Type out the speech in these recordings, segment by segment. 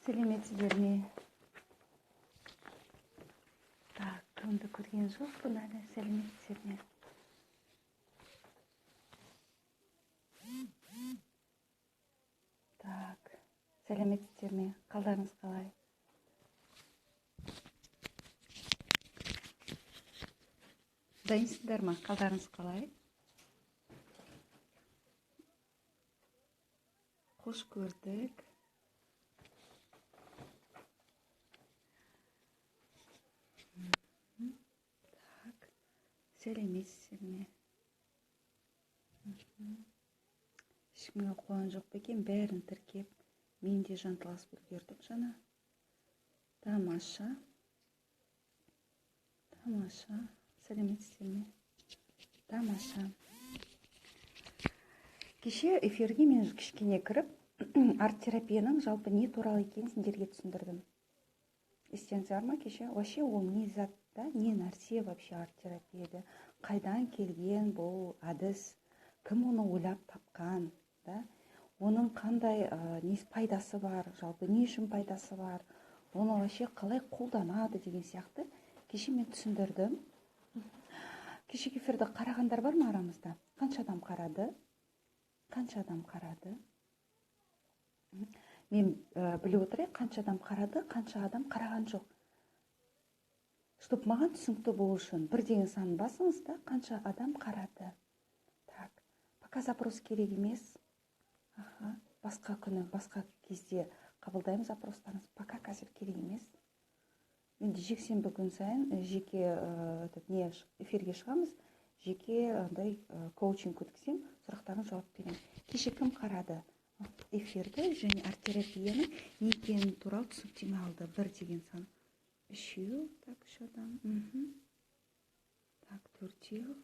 Сәлеметсіздер ме? Так, кімді көрген жоқпын әлі. Сәлеметсіздер ме? Так, сәлеметсіздер ме? Қалдарыңыз қалай? Дайынсыздар ма? Қалдарыңыз қалай? Қош көрдік. Так, сәлеметсіздер ме? Ешкімге қуан жоқ па екен, бәрін тіркеп, мен де жанталасып үлгердім жаңа. Тамаша. Тамаша. Сәлеметсіздер ме? Тамаша. Кеше эфирге мен кішкене кіріп, арт-терапияның жалпы не туралы екенін сендерге түсіндірдім. Естеріңізде бар ма кеше? Вообще ол не зат та, не нәрсе вообще арт-терапияда? Қайдан келген бұл әдіс? Кім оны ойлап тапқан, да? Оның қандай не пайдасы бар, жалпы не үшін пайдасы бар? Оны вообще қалай қолданады деген сияқты кеше мен түсіндірдім. Кешегі эфирді қарағандар бар ма арамызда? Қанша адам қарады? Қанша адам қарады? Мен біліп отырайын, қанша адам қарады, қанша адам қараған жоқ. Чтоб маған түсінікті болу үшін бір деген санын басыңыз да, қанша адам қарады. Так, пока запрос керек емес. Аха, басқа күні, басқа кезде қабылдаймын запростарыңызды. Пока қазір керек емес. Енді жексенбі күн сайын жеке этот, не, эфирге шығамыз, жеке андай коучинг өткіземін, сұрақтарыңа жауап беремін. Кеше кім қарады эфирді және арт-терапияның не екені туралы түсініктеме алды? Бір деген сан. Үшеу, так, үш адам. Так, төртеу.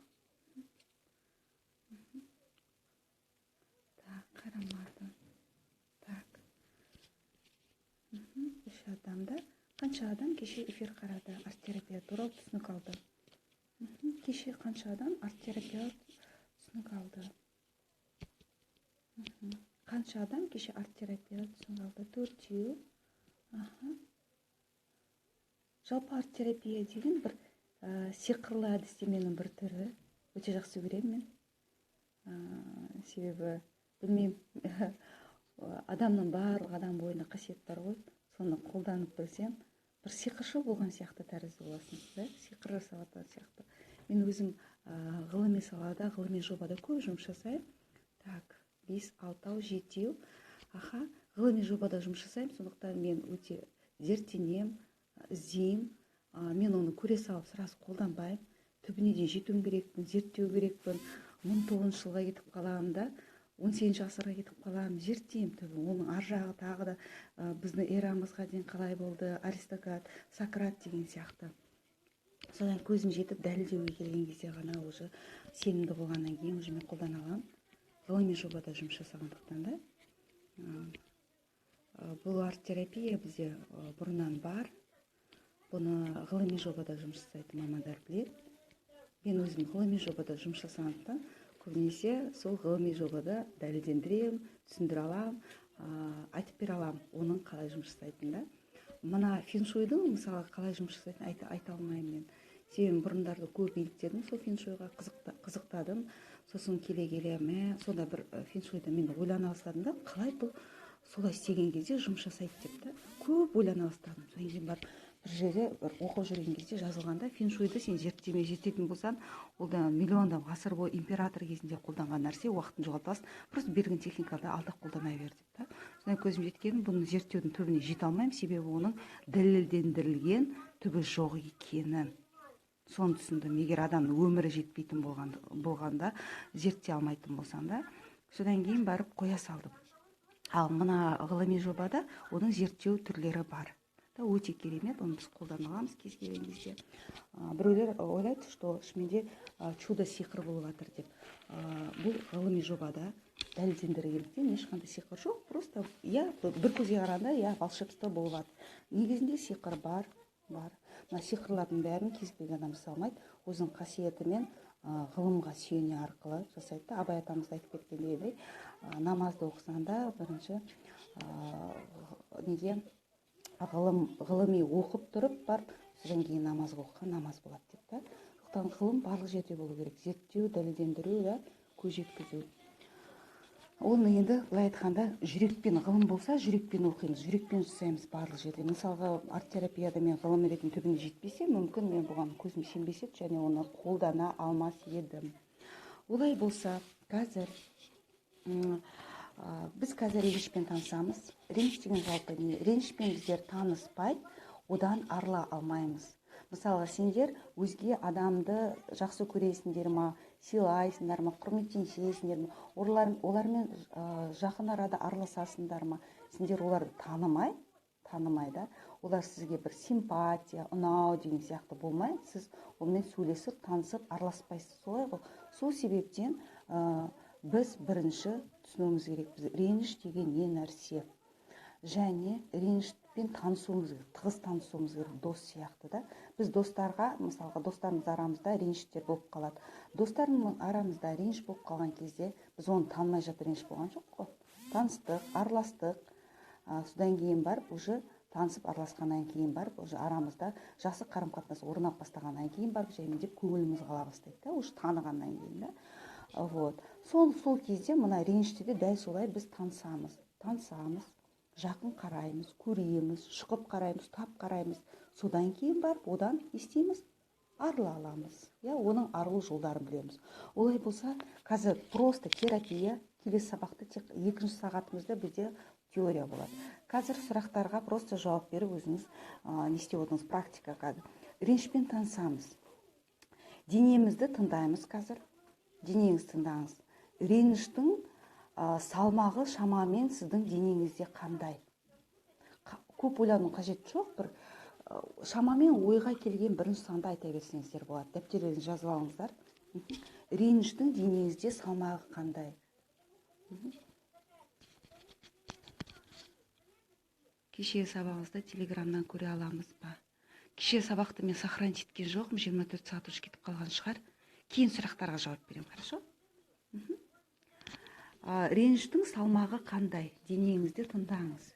Так, қарамадым. Так. Үш адам да. Қанша адам кеше эфир қарады, арт-терапия туралы түсінік алды? Кеше қанша адам арт-терапия түсінік алды? Қанша адам кеше арт-терапия түсінік алды? Төртеу. Аха. Жалпы арт-терапия деген бір сиқырлы әдістеменің бір түрі. Өте жақсы көремін мен. Себебі, білмеймін, адамның барлық адам бойында қасиет бар ғой. Соны қолданып білсең, бір сиқыршы болған сияқты тәрізді боласың, да? Сиқыр жасап жатқан сияқты. Мен өзім ғылыми салада, ғылыми жобада көп жұмыс жасаймын. Так, 5, 6, 7. Аха, ғылыми жобада жұмыс жасаймын, сондықтан мен өте зерттенемін, іздеймін. Мен оны көре салып сразу қолданбаймын. Түбіне дейін жетуім керекпін, зерттеу керекпін. Мың тоғызыншы жылға кетіп қаламын да, он сегізінші ғасырға кетіп қаламын, зерттеймін түбін. Оның ар жағы тағы да, біздің эрамызға дейін қалай болды, Аристократ, Сократ деген сияқты. Содан көзім жетіп дәлелдеуге келген кезде ғана уже сенімді болғаннан кейін уже мен қолдана аламын. Ғылыми жобада жұмыс жасағандықтан да. Бұл арт-терапия бізде бұрыннан бар. Бұны ғылыми жобада жұмыс жасайтын мамандар біледі. Мен өзім ғылыми жобада жұмыс жасағандықтан көбінесе сол ғылыми жобада дәлелдендіремін, түсіндіре аламын, айтып бере аламын оның қалай жұмыс жасайтынын да. Мына феншуйдың мысалы қалай жұмыс жасайтынын айта алмаймын мен. Себебі бұрындарды көп еліктедім, сол феншуйға қызықтадым. Сосын келе-келе, мә, сонда бір феншуйда мен ойлана бастадым да, қалай бұл солай істеген кезде жұмыс жасайды деп та, көп ойлана бастадым. Содан кейін барып бір жерде бір оқып жүрген кезде жазылғанда феншуйды сен зерттемей зерттейтін болсаң, ол да миллиондап ғасыр бойы император кезінде қолданған нәрсе, уақытын жоғалтасың, просто берген техникаларды алдап қолдана бер деп та. Содан көзім жеткенім, бұны зерттеудің түбіне жете алмаймын, себебі оның дәлелдендірілген түбі жоқ екені. Соны түсіндім. Егер адамның өмірі жетпейтін болғанда, зерттей алмайтын болсаң да, содан кейін барып қоя салдым. Ал мына ғылыми жобада оның зерттеу түрлері бар. Да, өте керемет, оны біз қолдана аламыз кез келген кезде. Біреулер ойлайды, что шынымен де, чудо сиқыр болып жатыр деп. Бұл ғылыми жобада дәлелдендіргендіктен ешқандай сиқыр жоқ, просто я бір көзге қарағанда я волшебство болып жатыр. Негізінде сиқыр бар, бар. Мына сиқырлардың бәрін кез келген адам жасай алмайды, өзінің қасиетімен, ғылымға сүйене арқылы жасайды да. Абай атамыз айтып кеткендей, намазды оқысаң да бірінші, неге Ғылыми оқып тұрып барып, содан кейін намаз оқыған намаз болады деп та. Сондықтан ғылым барлық жерде болу керек. Зерттеу, дәлелдендіру да, көз жеткізу. Оны енді былай айтқанда жүрекпен ғылым болса, жүрекпен оқимыз, жүрекпен жасаймыз барлық жерде. Мысалға, арт-терапияда мен ғылым ретінде түбіне жетпесем, мүмкін мен бұған көзім сенбес еді және оны қолдана алмас едім. Олай болса, қазір біз қазір ренішпен танысамыз. Реніш деген жалпы не? Ренішпен біздер таныспай, одан арыла алмаймыз. Мысалы, сендер өзге адамды жақсы көресіңдер ма, сыйлайсыңдар ма, құрметтенсесіңдер ма, олармен жақын арада араласасыңдар ма, сендер оларды танымай да, олар сізге бір симпатия, ұнау деген сияқты болмай, сіз онымен сөйлесіп, танысып, араласпайсыз. Солай ғой. Сол себептен біз бірінші түсінуіміз керек, біз реніш деген не нәрсе, және ренішпен танысуымыз керек, тығыз танысуымыз керек, дос сияқты да. Біз достарға, мысалға, достарымыз арамызда реніштер болып қалады. Достарымыз арамызда реніш болып қалған кезде біз оны танымай жатып реніш болған жоқ қой. Таныстық, араластық, содан кейін барып уже танысып араласқаннан кейін барып уже арамызда жақсы қарым-қатынас орнап бастағаннан кейін барып жаймендеп көңіліміз қала бастайды да, уже танығаннан кейін да. Вот. Сол кезде мына реніште де дәл солай біз танысамыз, жақын қараймыз, көреміз, шұқып қараймыз, ұстап қараймыз. Содан кейін барып одан не істейміз? Арыла аламыз. Я, оның арылу жолдарын білеміз. Олай болса, қазір просто терапия, келесі сабақты тек екінші сағатымызда бізде теория болады. Қазір сұрақтарға просто жауап беріп өзіңіз не істеп отырыңыз, практика қазір. Ренішпен танысамыз. Денемізді тыңдаймыз қазір. Денеңізді тыңдаңыз. Реніштің салмағы шамамен сіздің денеңізде қандай? Көп ойлану қажет жоқ, бір шамамен ойға келген бірінші санды айта берсеңіздер болады. Дәптерлеріңізге жазып алыңыздар. Реніштің денеңізде салмағы қандай? Кешегі сабағыңызды телеграмнан көре аламыз ба? Кеше сабақты мен сохранить еткен жоқпын, 24 сағат уже кетіп қалған шығар. Кейін сұрақтарға жауап беремін, хорошо? Реніштің салмағы қандай? Денеңізді тыңдаңыз.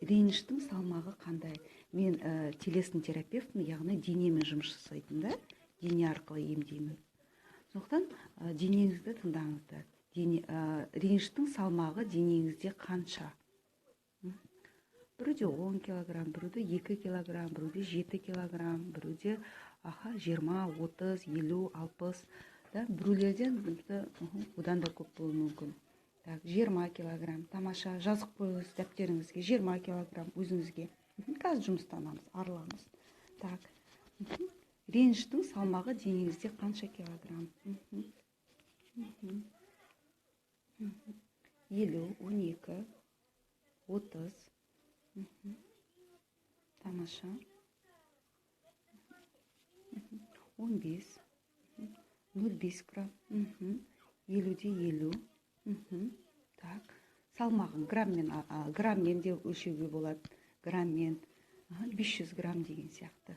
Реніштің салмағы қандай? Мен телесный терапевтпін, яғни денемен жұмыс жасайтын да, дене арқылы емдеймін. Сондықтан денеңізді тыңдаңыздар. Реніштің салмағы денеңізде қанша? Біреуде 10 килограмм, біреуде 2 килограмм, біреуде 7 килограмм, біреуде 20, 30, 50, 60, да, біреулерден одан да көп болуы мүмкін. Так, 20 килограмм, тамаша, жазып қойыңыз дәптеріңізге, 20 килограмм өзіңізге. Қазір жұмыстанамыз, арыламыз. Так, реніштің салмағы денеңізде қанша килограмм? 50, 12, 30. Тамаша. 15, 0,5 грамм, 50-де 50. Так, салмағын граммен де өлшеуге болады, граммен, 500 грамм деген сияқты.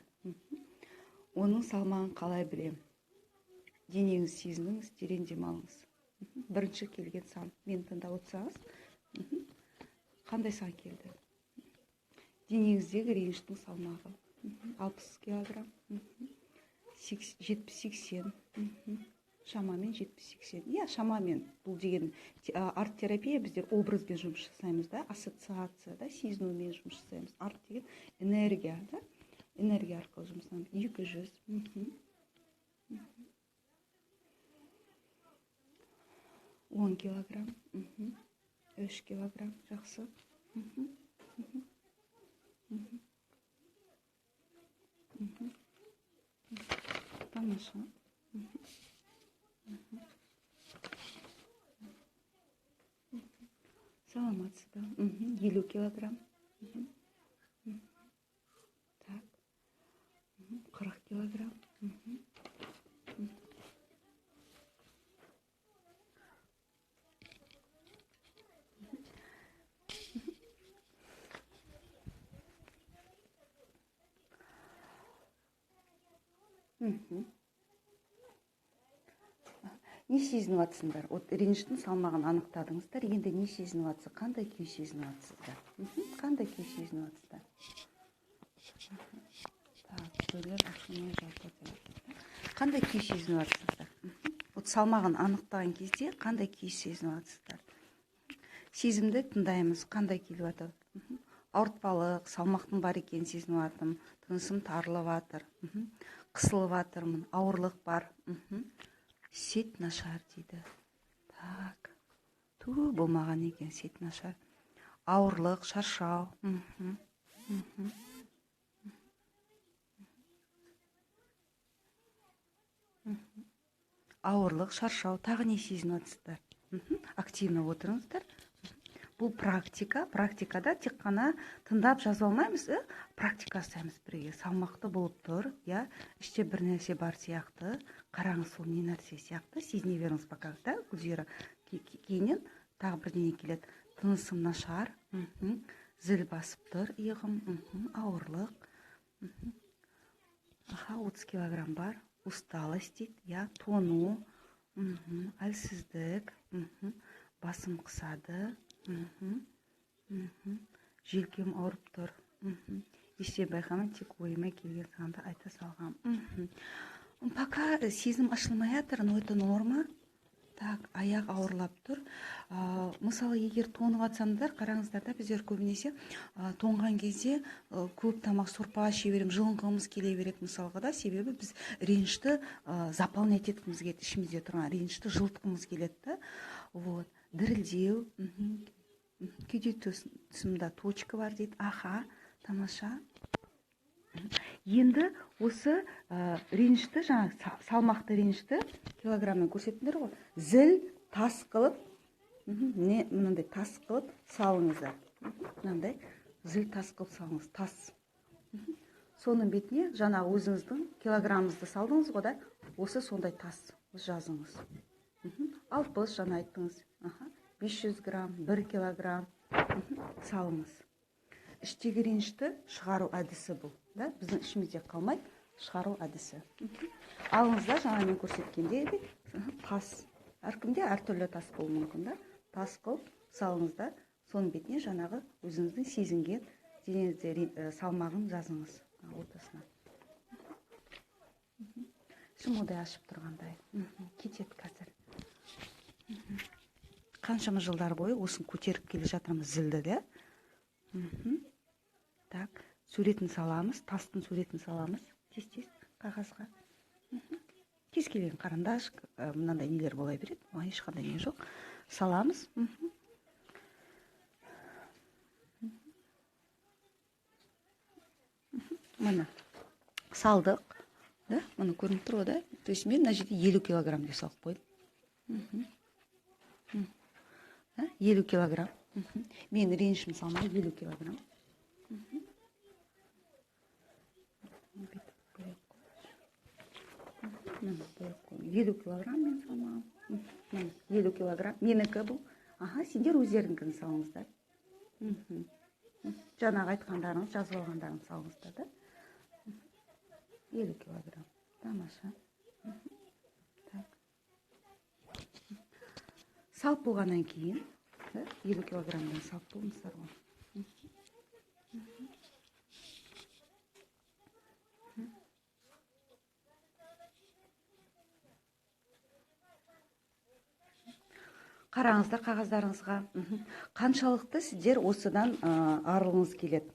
Оның салмағын қалай білем? Денеңіз сезініңіз, терең демалыңыз. Бірінші келген сан, мені тыңдап отырсаңыз, қандай сан келді? Денеңіздегі реніштің салмағы 60 килограмм, 70-80, шамамен 70-80. Иә, шамамен. Бұл деген арт-терапия, біздер образбен жұмыс жасаймыз да, ассоциация да, сезінумен жұмыс жасаймыз. Арт деген энергия да, энергия арқылы жұмыс жасаймыз. 200. 10 килограмм, 3 килограмм, жақсы. Тамаша. Саламатсыз ба? 50 килограмм. Так. 40 килограмм. Не сезініп жатсыңдар? Вот реніштің салмағын анықтадыңыздар. Енді не сезініп жатсыз? Қандай күй сезініп жатсыздар? Қандай күй сезініп жатсыздар? Көйлер ашылмай жатыр деп. Қандай күй сезініп жатсыздар? Вот салмағын анықтаған кезде қандай күй сезініп жатсыздар? Сезімді тыңдаймыз, қандай келіп жатыр? Ауыртпалық, салмақтың бар екенін сезініп жатырмын, тынысым тарылып жатыр, қысылып жатырмын, ауырлық бар. Сет нашар дейді. Так, ту болмаған екен, сет нашар. Ауырлық, шаршау. Ауырлық, шаршау, тағы не сезініп жатсыздар? Активно отырыңыздар. Бұл практика, практикада тек қана тыңдап жаза алмаймыз, практика жасаймыз бірге. Салмақты болып тұр, иә, іште бір нәрсе бар сияқты. Қараңыз, сол не нәрсе сияқты, сезіне беріңіз пока, да, Гүлзира. Кейіннен тағы бірдеңе келеді. Тынысым нашар, зіл басып тұр, иығым, ауырлық. Аха, 30 килограмм бар. Усталость дейді, иә, тону, әлсіздік, басым қысады, желкем ауырып тұр. Еште байқамай, тек ойыма келген санды айта салғам. Пока сезім ашылмай жатыр, но это норма. Так, аяқ ауырлап тұр. Мысалы, егер тоңып жатсаңдар, қараңыздар да, біздер көбінесе тоңған кезде көп тамақ, сорпа іше береміз, жылынғымыз келе береді мысалға да, себебі біз ренішті заполнять еткіміз келеді, ішімізде тұрған ренішті жылытқымыз келеді да. Вот, дірілдеу, кеуде тұсымда точка бар дейді. Аха, тамаша. Енді осы ренішті, жаңа салмақты ренішті килограмммен көрсеттіңдер ғой, зіл тас қылып, не мынандай тас қылып салыңыздар. Мынандай зіл тас қылып салыңыз, тас. Соның бетіне жаңа өзіңіздің килограммыңызды салдыңыз ғой да, осы сондай тас жазыңыз. 60 жаңа айттыңыз, 500 грамм, 1 килограмм салыңыз. Іштегі ренішті шығару әдісі бұл, да? Біздің ішімізде қалмайды, шығару әдісі. Алыңыздар, жаңа мен көрсеткендей тас. Әркімде әртүрлі тас болуы мүмкін, да? Тас қылып салыңыздар, соның бетіне жаңағы өзіңіздің сезінген денеңізде салмағын жазыңыз ортасына. Шымылдай ашып тұрғандай. Кетеді қазір. Қаншама жылдар бойы осын көтеріп келе жатырмыз зілді, да? Так, суретін саламыз, тастың суретін саламыз, тез-тез қағазға. Кез келген қарындаш, мынандай нелер бола береді, оған ешқандай не жоқ. Саламыз. Міне, салдық, да? Міне көрініп тұр ғой, да? То есть мен мына жерде 50 килограмм деп салып қойдым. 50 килограмм. Мен ренішім салмағы 50 килограмм. 50 килограмм мен салмағым. 50 килограмм. Менікі бұл. Аха, сендер өздеріңкін салыңыздар. Жаңағы айтқандарыңыз, жазып алғандарыңыз салыңыздар, да? 50 килограмм. Тамаша. Так. Салып болғаннан кейін, 50 килограммдан салып болдыңыздар ғой. Қараңыздар қағаздарыңызға. Қаншалықты сіздер осыдан арылғыңыз келеді?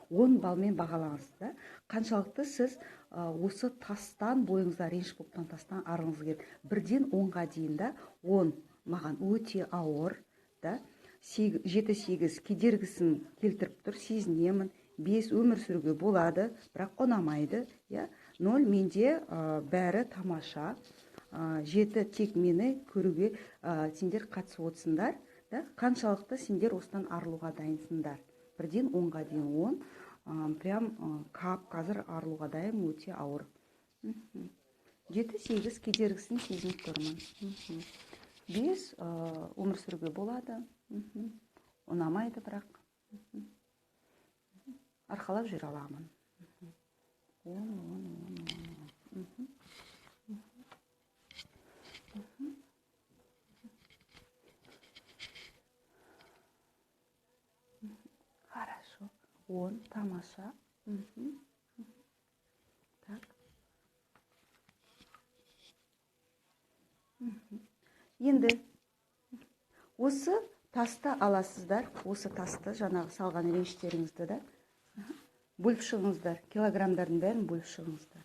10 балмен бағалаңыз, да? Қаншалықты сіз осы тастан, бойыңызда реніш болып тұрған тастан арылғыңыз келеді? 1-ден 10-ға дейін, да? 10 маған өте ауыр, да? 7-8 кедергісін келтіріп тұр, сезінемін. 5 өмір сүруге болады, бірақ ұнамайды, иә? 0 менде бәрі тамаша. 7 тек мені көруге сендер қатысып отырсыңдар, да? Қаншалықты сендер осыдан арылуға дайынсыңдар? 1-ден 10-ға дейін 10, прям кап қазір арылуға дайын, өте ауыр. 7-8 кедергісін сезініп тұрмын. 5 өмір сүруге болады, ұнамайды бірақ. Арқалап жүре аламын. 10, 10, 10, 10. Хорошо. 10, тамаша. Енді осы тасты аласыздар, осы тасты жаңағы салған реніштеріңізді да бөліп шығыңыздар, килограммдардың бәрін бөліп шығыңыздар.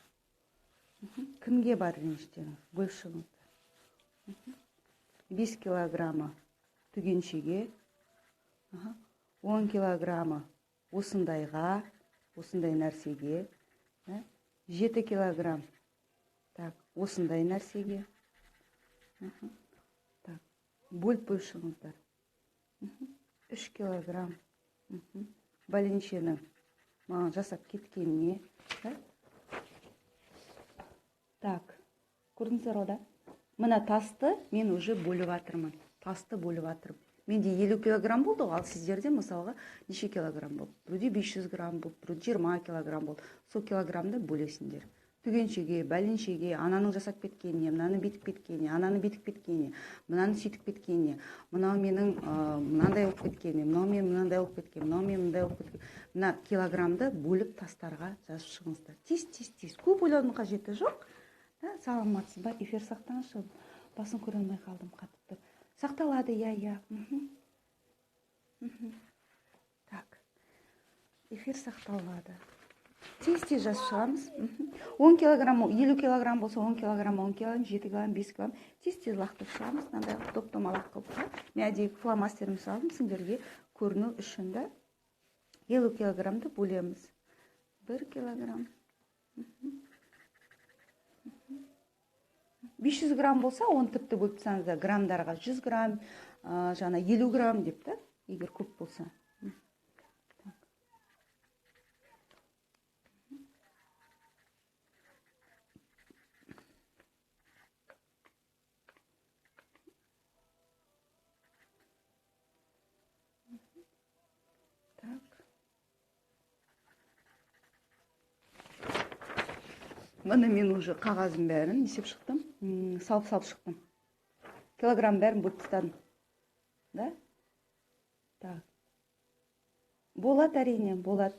Кімге бар реніштеріңіз, бөліп шығыңыздар. 5 килограммы түгеншеге, 10 килограммы осындайға, осындай нәрсеге, 7 килограмм так, осындай нәрсеге. Так, бөліп бөліп шығыңыздар. 3 килограмм бәленшенің маған жасап кеткеніне. Так, көрдіңіздер ғой да? Мына тасты мен уже бөліп жатырмын. Тасты бөліп жатырмын. Менде 50 килограмм болды ғой, ал сіздерде мысалға неше килограмм болды? Біреуде 500 грамм болды, біреуде 20 килограмм болды. Сол килограммды бөлесіңдер. Түгеншеге, бәленшеге, ананың жасап кеткеніне, мынаны бүйтіп кеткеніне, ананы бүйтіп кеткеніне, мынаны сөйтіп кеткеніне, мынау менің мынандай болып кеткеніне, мынау мен мынандай болып кеткен, мынау мен мындай болып кеткен. Мына килограммды бөліп тастарға жазып шығыңыздар. Тез, тез, тез. Көп ойлаудың қажеті жоқ. Да, саламатсыз ба? Эфир сақтаңызшы. Басын көре алмай қалдым, қатып тұр. Сақталады, иә, иә. Так. Эфир сақталады. Тез-тез жазып шығамыз. 10 килограмм, 50 килограмм болса 10 килограмм, 10 килограмм, 7 килограмм, 5 килограмм. Тез-тез лақтырып шығамыз. Мынандай топ-томалақ қылып. Мен әдейі фломастерімді салдым, сендерге көріну үшін да. 50 килограммды бөлеміз. 1 килограмм. 500 грамм болса, оны тіпті бөліп тастаңыздар граммдарға 100 грамм, жаңа 50 грамм деп та, егер көп болса. Міне мен уже қағаздың бәрін есеп шықтым, салып-салып шықтым. Килограмм бәрін бөліп тастадым. Да? Так. Болады әрине, болады.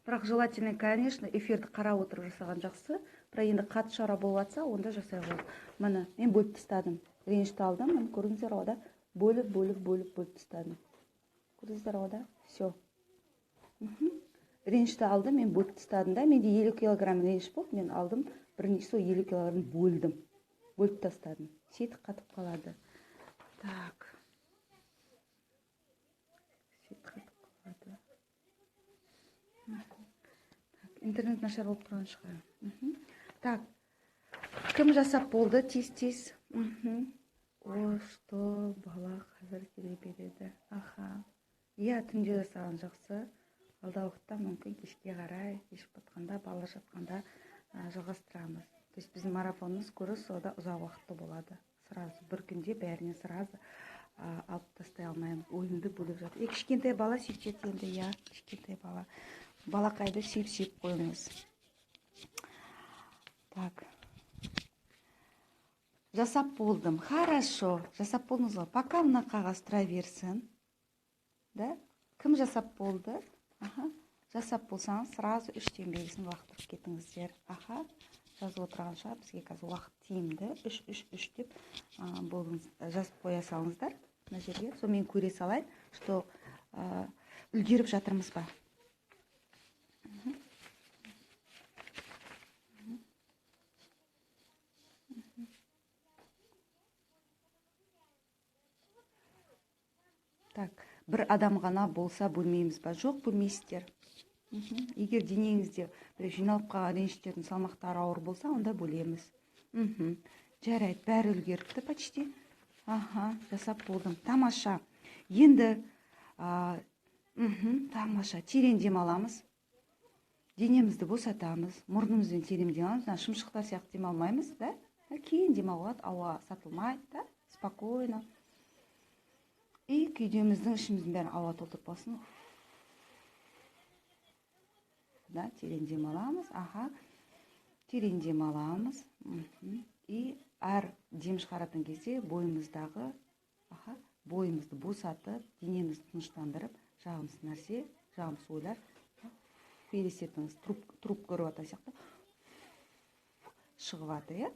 Бірақ желательно, конечно, эфирді қарап отырып жасаған жақсы. Бірақ енді қатты шара болып жатса, онда жасай қояды. Міне, мен бөліп тастадым. Ренішті алдым, міне көрдіңіздер ғой да? Бөліп, бөліп, бөліп, бөліп тастадым. Көрдіңіздер ғой да? Всё. Ренішті алдым, мен бөліп тастадым да. Менде 50 килограмм реніш болды, мен алдым, бірінші сол 50 килограмм бөлдім. Бөліп тастадым. Сөйтіп қатып қалады. Так. Сөйтіп қатып қалады. Так, интернет нашар болып тұрған шығар. Так. Кім жасап болды? Тез-тез. О, что бала қазір келе береді. Аха. Иә, түнде жасаған жақсы. Алда уақытта мүмкін кешке қарай, кеш батқанда, бала жатқанда жалғастырамыз. То есть біздің марафонымыз көріс ода ұзақ уақытты болады. Сразу бір күнде бәріне сразу алып тастай алмаймыз. Ойынды бөліп жатыр. Кішкентай бала сөйтеді енді, иә, кішкентай бала. Балақайды сүйіп-сүйіп қойыңыз. Так. Жасап болдым. Хорошо. Жасап болдыңыз ғой. Пока мына қағаз тұра берсін. Да? Кім жасап болды? Аха. Жасап болсаңыз, сразу 3-тен белгісін лақтырып кетіңіздер. Аха. Жазып отырғанша бізге қазір уақыт тиімді. 3, 3, 3 деп, болыңыз, жазып қоя салыңыздар мына жерге. Сонымен көре салайын, что, үлгеріп жатырмыз ба? Так, бір адам ғана болса бөлмейміз ба? Жоқ, бөлмейсіздер. Егер денеңізде бір жиналып қалған реніштердің салмақтары ауыр болса, онда бөлеміз. Жарайды, бәрі үлгеріпті почти. Аха, жасап болдым. Тамаша. Енді, тамаша. Терең дем аламыз. Денемізді босатамыз. Мұрнымызбен терең дем аламыз. Мына шымшықтар сияқты дем алмаймыз, да? Кейін дем алуға болады, ауа сатылмайды, да? Спокойно. И кеудеміздің ішіміздің бәрін ауа толтырып болсын. Да, терең дем аламыз. Аха. Терең дем аламыз. И әр дем шығаратын кезде бойымыздағы, аха, бойымызды босатып, денемізді тыныштандырып, жағымсыз нәрсе, жағымсыз ойлар, елестетіңіз, труп көріп жатқан сияқты шығып жатыр, иә?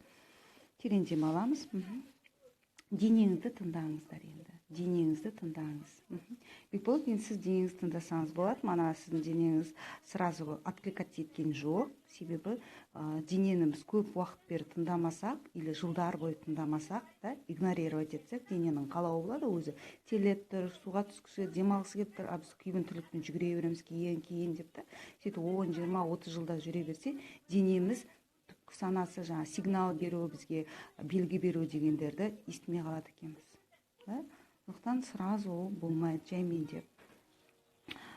Терең демаламыз. Денеңізді тыңдаңыздар енді. Денеңізді тыңдаңыз. Бекболат, енді сіз денеңізді тыңдасаңыз болады. Мана сіздің денеңіз сразу откликаться еткен жоқ. Себебі денені біз көп уақыт бері тыңдамасақ, или жылдар бойы тыңдамасақ, да, игнорировать етсек, дененің қалауы болады өзі. Терлеп тұр, суға түскісі, демалғысы келіп тұр, а біз күйбең тірлікпен жүгіре береміз, кейін, кейін деп та. Сөйтіп 10, 20, 30 жылда жүре берсе, денеміз санасы жаңа сигнал беру, бізге белгі беру дегендерді естімей қалады екенбіз. Да? Сондықтан сразу ол болмайды, жаймен деп.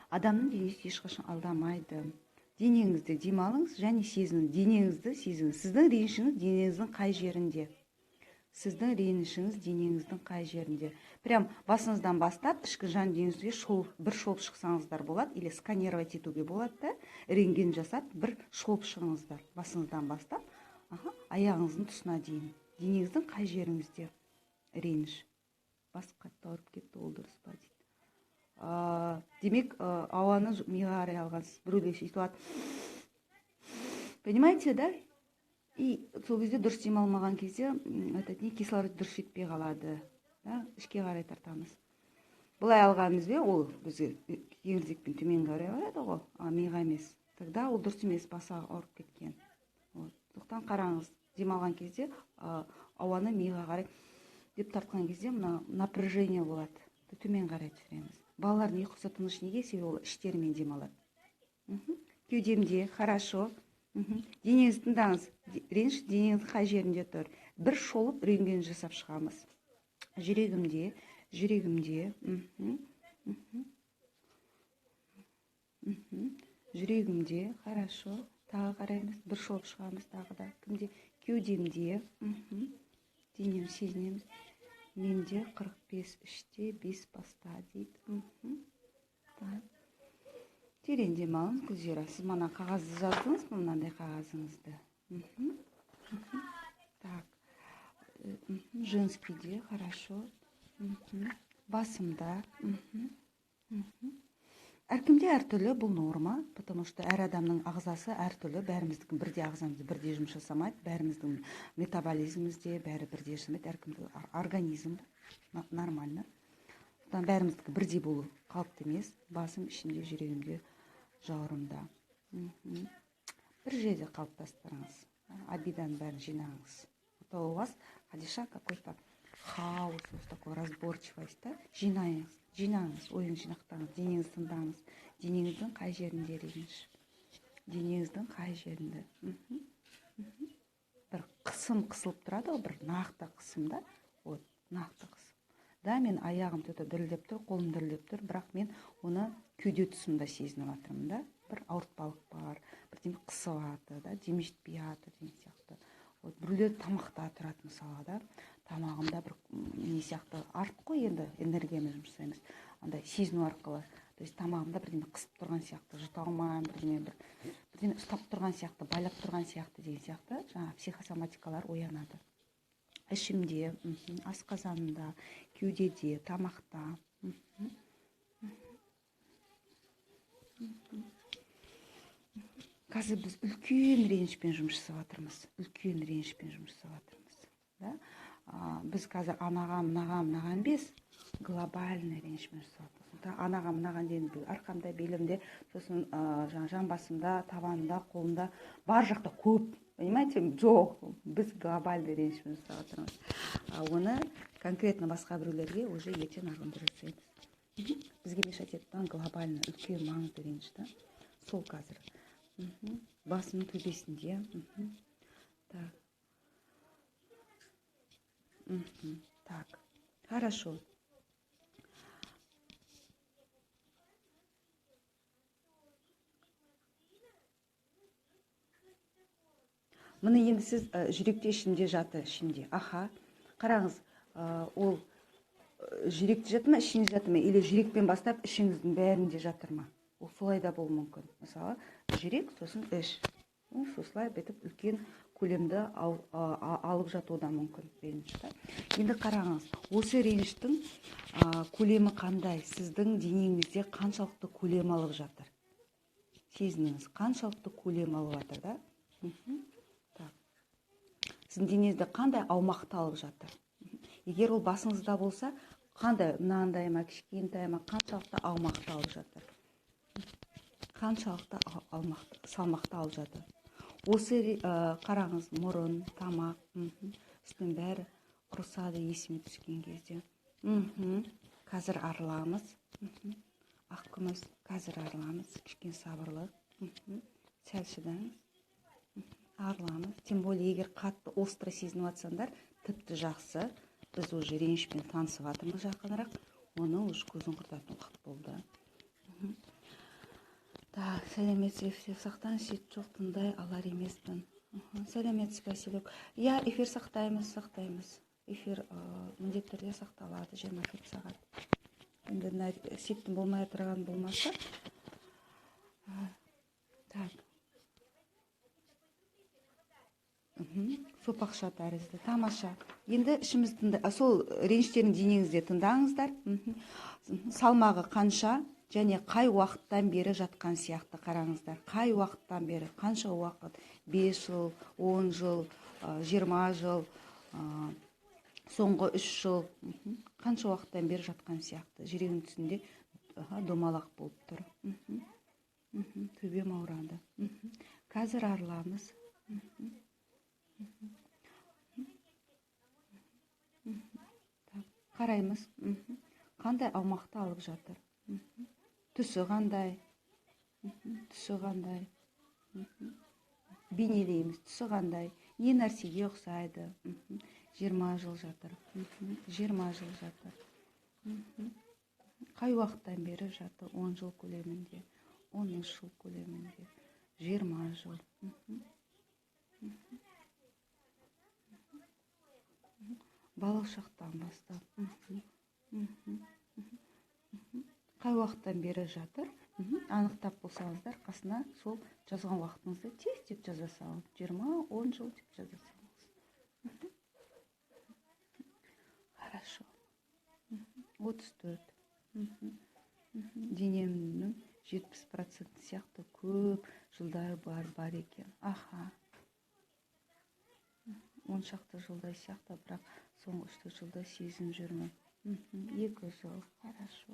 Адамның денесі ешқашан алдамайды. Денеңізді демалыңыз және сезініңіз. Денеңізді сезініңіз. Сіздің ренішіңіз денеңіздің қай жерінде? Сіздің ренішіңіз денеңіздің қай жерінде? Прям басыңыздан бастап ішкі жан дүниеңізге бір шолып шықсаңыздар болады, или сканировать етуге болады да, рентген жасап бір шолып шығыңыздар. Басыңыздан бастап, аяғыңыздың тұсына дейін. Денеңіздің қай жеріңізде реніш? Бас қатты ауырып кетті, ол дұрыс па дейді. Демек, ауаны миға қарай алғансыз. Біреулер сөйтіп алады. Понимаете, да? И сол кезде дұрыс демалмаған кезде, этот не кислород дұрыс жетпей қалады, да? Ішке қарай тартамыз. Былай алғанымызбен ол бізге кеңірдекпен төмен қарай барады ғой, а миға емес. Тогда ол дұрыс емес, басы ауырып кеткен. Вот. Сондықтан қараңыз, демалған кезде, ауаны миға қарай деп тартқан кезде мына напряжение болады. Төмен қарай түсіреміз. Балалардың ұйқысы тыныш неге? Себебі ол іштерімен демалады. Кеудемде, хорошо. Денеңізді тыңдаңыз. Реніш денеңіздің қай жерінде тұр? Бір шолып рентген жасап шығамыз. Жүрегімде, жүрегімде. Жүрегімде, хорошо. Тағы қараймыз, бір шолып шығамыз тағы да. Кімде? Кеудемде. Денемді сезінеміз. Менде 45 іште, 5 баста дейді. Так. Терең демалыңыз, Гүлзира. Сіз мана қағазды жаздыңыз ба, мынандай қағазыңызды? Так. Женскийде, хорошо. Басымда. Әркімде әртүрлі, бұл норма, потому что әр адамның ағзасы әртүрлі, бәріміздікі бірдей ағзамыз бірдей жұмыс жасамайды, бәріміздің метаболизміміз де бәрі бірдей жасамайды, әркімде организм нормально. Сондықтан бәріміздікі бірдей болу қалыпты емес, басым ішімде, жүрегімде, жауырымда. Бір жерде қалыптастырыңыз, обиданың бәрін жинаңыз. А то у вас, Хадиша, какой-то хаос, вот такой разборчивость, да? Жинаңыз, жинаңыз, ойын жинақтаңыз, денеңізді тыңдаңыз. Денеңіздің қай жерінде реніш? Денеңіздің қай жерінде? Бір қысым қысылып тұрады ғой, бір нақты қысым да? Вот, нақты қысым. Да, мен аяғым төте дірілдеп тұр, қолым дірілдеп тұр, бірақ мен оны кеуде тұсымда сезініп жатырмын да. Бір ауыртпалық бар, бірдеме қысып жатыр, да, дем жетпей жатыр деген сияқты. Вот, біреулер тамақта тұрады мысалға, да. Тамағымда бір не сияқты артық қой енді, энергиямен жұмыс жасаймыз. Андай сезіну арқылы. То есть тамағымда бірдеме қысып тұрған сияқты, жұта алмаймын, бірдеме ұстап тұрған сияқты, байлап тұрған сияқты деген сияқты жаңа психосоматикалар оянады. Ішімде, асқазанымда, кеудеде, тамақта. Қазір біз үлкен ренішпен жұмыс жасап жатырмыз. Үлкен ренішпен жұмыс жасап жатырмыз. Да? Біз қазір анаға, мынаға, мынаған емес, глобальный ренішпен жұмыс жасап жатырмыз. Сондықтан анаға, мынаған деген бұл арқамда, белімде, сосын, жаңа жамбасымда, табанымда, қолымда, бар жақта көп. Понимаете? Жоқ, біз глобальный ренішпен жұмыс жасап жатырмыз. Оны конкретно басқа біреулерге уже ертең арғындырып жасаймыз. Бізге мешать ететін глобальный, үлкен маңызды реніш, да? Сол қазір. Басымның төбесінде. Так. Так. Хорошо. Мұны енді сіз жүректе ішінде жатыр, ішінде. Аха. Қараңыз, ол жүректе жатыр ма, ішінде жатыр ма, или жүрекпен бастап ішіңіздің бәрінде жатыр ма? Ол солай да болуы мүмкін. Мысалы, жүрек, сосын іш. Осылай бүйтіп үлкен көлемді алып жатуы да мүмкін реніш, да? Енді қараңыз, осы реніштің, көлемі қандай? Сіздің денеңізде қаншалықты көлем алып жатыр? Сезініңіз, қаншалықты көлем алып жатыр, да? Так. Сіздің денеңізде қандай аумақты алып жатыр? Егер ол басыңызда болса, қандай, мынандай ма, кішкентай ма, қаншалықты аумақты алып жатыр? Қаншалықты салмақты алып жатыр? Осы қараңыз, мұрын, тамақ, үстінің бәрі құрысады есіме түскен кезде. Қазір арыламыз. Ақ күміс, қазір арыламыз. Кішкене сабырлық. Сәл шыдаңыз. Арыламыз. Тем более, егер қатты остро сезініп жатсаңдар, тіпті жақсы. Біз уже ренішпен танысып жатырмыз жақынырақ. Оны уже көзін құртатын уақыт болды. Так, сәлеметсіз, эфир сақтаңыз, шет жоқ, тыңдай алар емеспін. Сәлеметсіз, Василек. Иә, эфир сақтаймыз, сақтаймыз. Эфир міндетті түрде сақталады 24 сағат. Енді сеттің болмай отырған болмаса. Так. Сопақша тәрізді, тамаша. Енді ішіміз тыңда, сол реніштердің денеңізде тыңдаңыздар. Салмағы қанша және қай уақыттан бері жатқан сияқты қараңыздар. Қай уақыттан бері, қанша уақыт? 5 жыл, 10 жыл, 20 жыл, соңғы 3 жыл. Қанша уақыттан бері жатқан сияқты. Жүрегінің түсінде, домалақ болып тұр. Төбем ауырады. Қазір арыламыз. Так, қараймыз. Қандай аумақты алып жатыр? Түсі қандай? Түсі қандай? Бейнелейміз. Түсі қандай? Не нәрсеге ұқсайды? 20 жыл жатыр. 20 жыл жатыр. Қай уақыттан бері жатыр? 10 жыл көлемінде, 13 жыл көлемінде, 20 жыл. Балалық шақтан бастап. Қай уақыттан бері жатыр? Анықтап болсаңыздар, қасына сол жазған уақытыңызды тез деп жаза салыңыз. 20-10 жыл деп жаза салыңыз. Хорошо. 34. Денемнің 70% сияқты көп жылдар бар екен. Аха. 10 шақты жылдай сияқты, бірақ соңғы 3-4 жылда сезініп жүрмін. 2 жыл. Хорошо.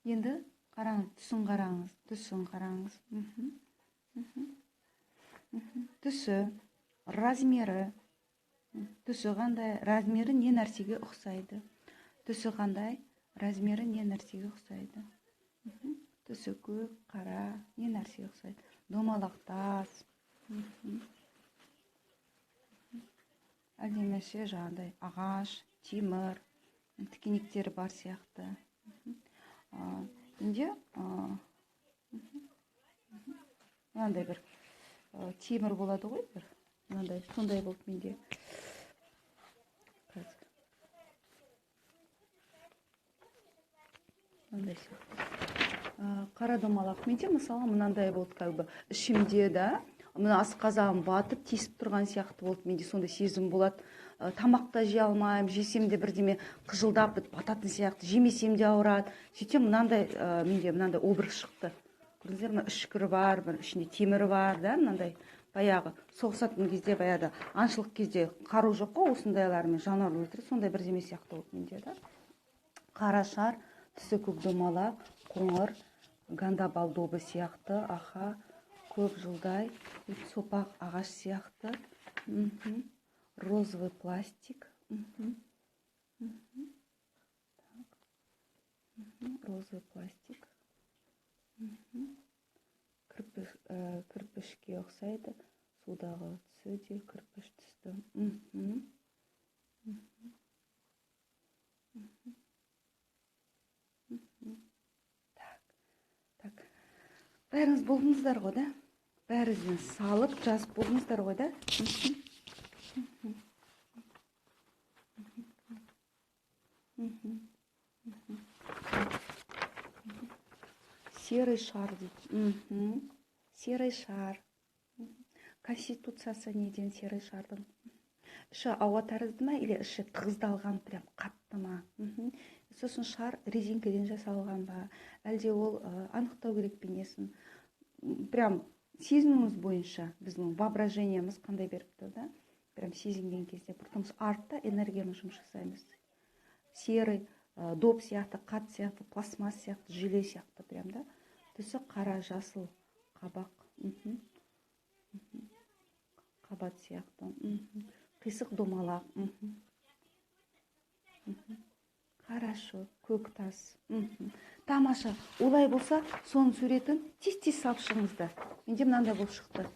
Енді қараңыз, түсін қараңыз, түсін қараңыз. Түсі, размері. Түсі қандай, размері не нәрсеге ұқсайды? Түсі қандай, размері не нәрсеге ұқсайды? Түсі көк, қара, не нәрсеге ұқсайды? Домалақ тас. Әлденеше жаңағыдай ағаш, темір, тікенектері бар сияқты. Менде мынандай бір темір болады ғой, бір мынандай, сондай болды менде. Қазір. Мынандай сияқты. Қара домалақ. Менде мысалы мынандай болды, как бы ішімде да, мына асқазаным батып тесіп тұрған сияқты болды. Менде сондай сезім болады. Тамақ та жей алмаймын, жесем де бірдеме қыжылдап бітіп бататын сияқты, жемесем де ауырады. Сөйтсем мынандай, менде мынандай образ шықты. Көрдіңіздер ме, үшкірі бар, бір ішінде темірі бар, да, мынандай баяғы соғысатын кезде, баяғыда аңшылық кезде қару жоқ қой, осындайлармен жануар өлтіреді, сондай бірдеме сияқты болды менде, да. Қара шар, түсі көк домалақ, қоңыр, гандабал добы сияқты, аха, көп жылдай, сопақ ағаш сияқты. Розовый пластик. Так. Розовый пластик. Кірпішке ұқсайды. Судағы түсі де кірпіш түсті. Так. Так. Бәріңіз болдыңыздар ғой, да? Бәріңіз салып жазып болдыңыздар ғой, да? Серый шар дейді. Серый шар. Конституциясы неден серый шардың? Іші ауа тәрізді ма, или іші тығыздалған, прям қатты ма? Сосын шар резинкеден жасалған ба? Әлде ол анықтау керек бейнесін? Прям сезінуіміз бойынша біздің воображениеміз қандай беріп тұр да, прям сезінген кезде, потому что артта энергиямен жұмыс жасаймыз. Серый, доп сияқты, қат сияқты, пластмасс сияқты, желе сияқты прям да. Түсі қара, жасыл, қабақ, қабат сияқты, қисық домалақ, Хорошо, көк тас. Тамаша. Олай болса, соның суретін тез-тез салып шығыңыздар. Менде мынандай болып шықты.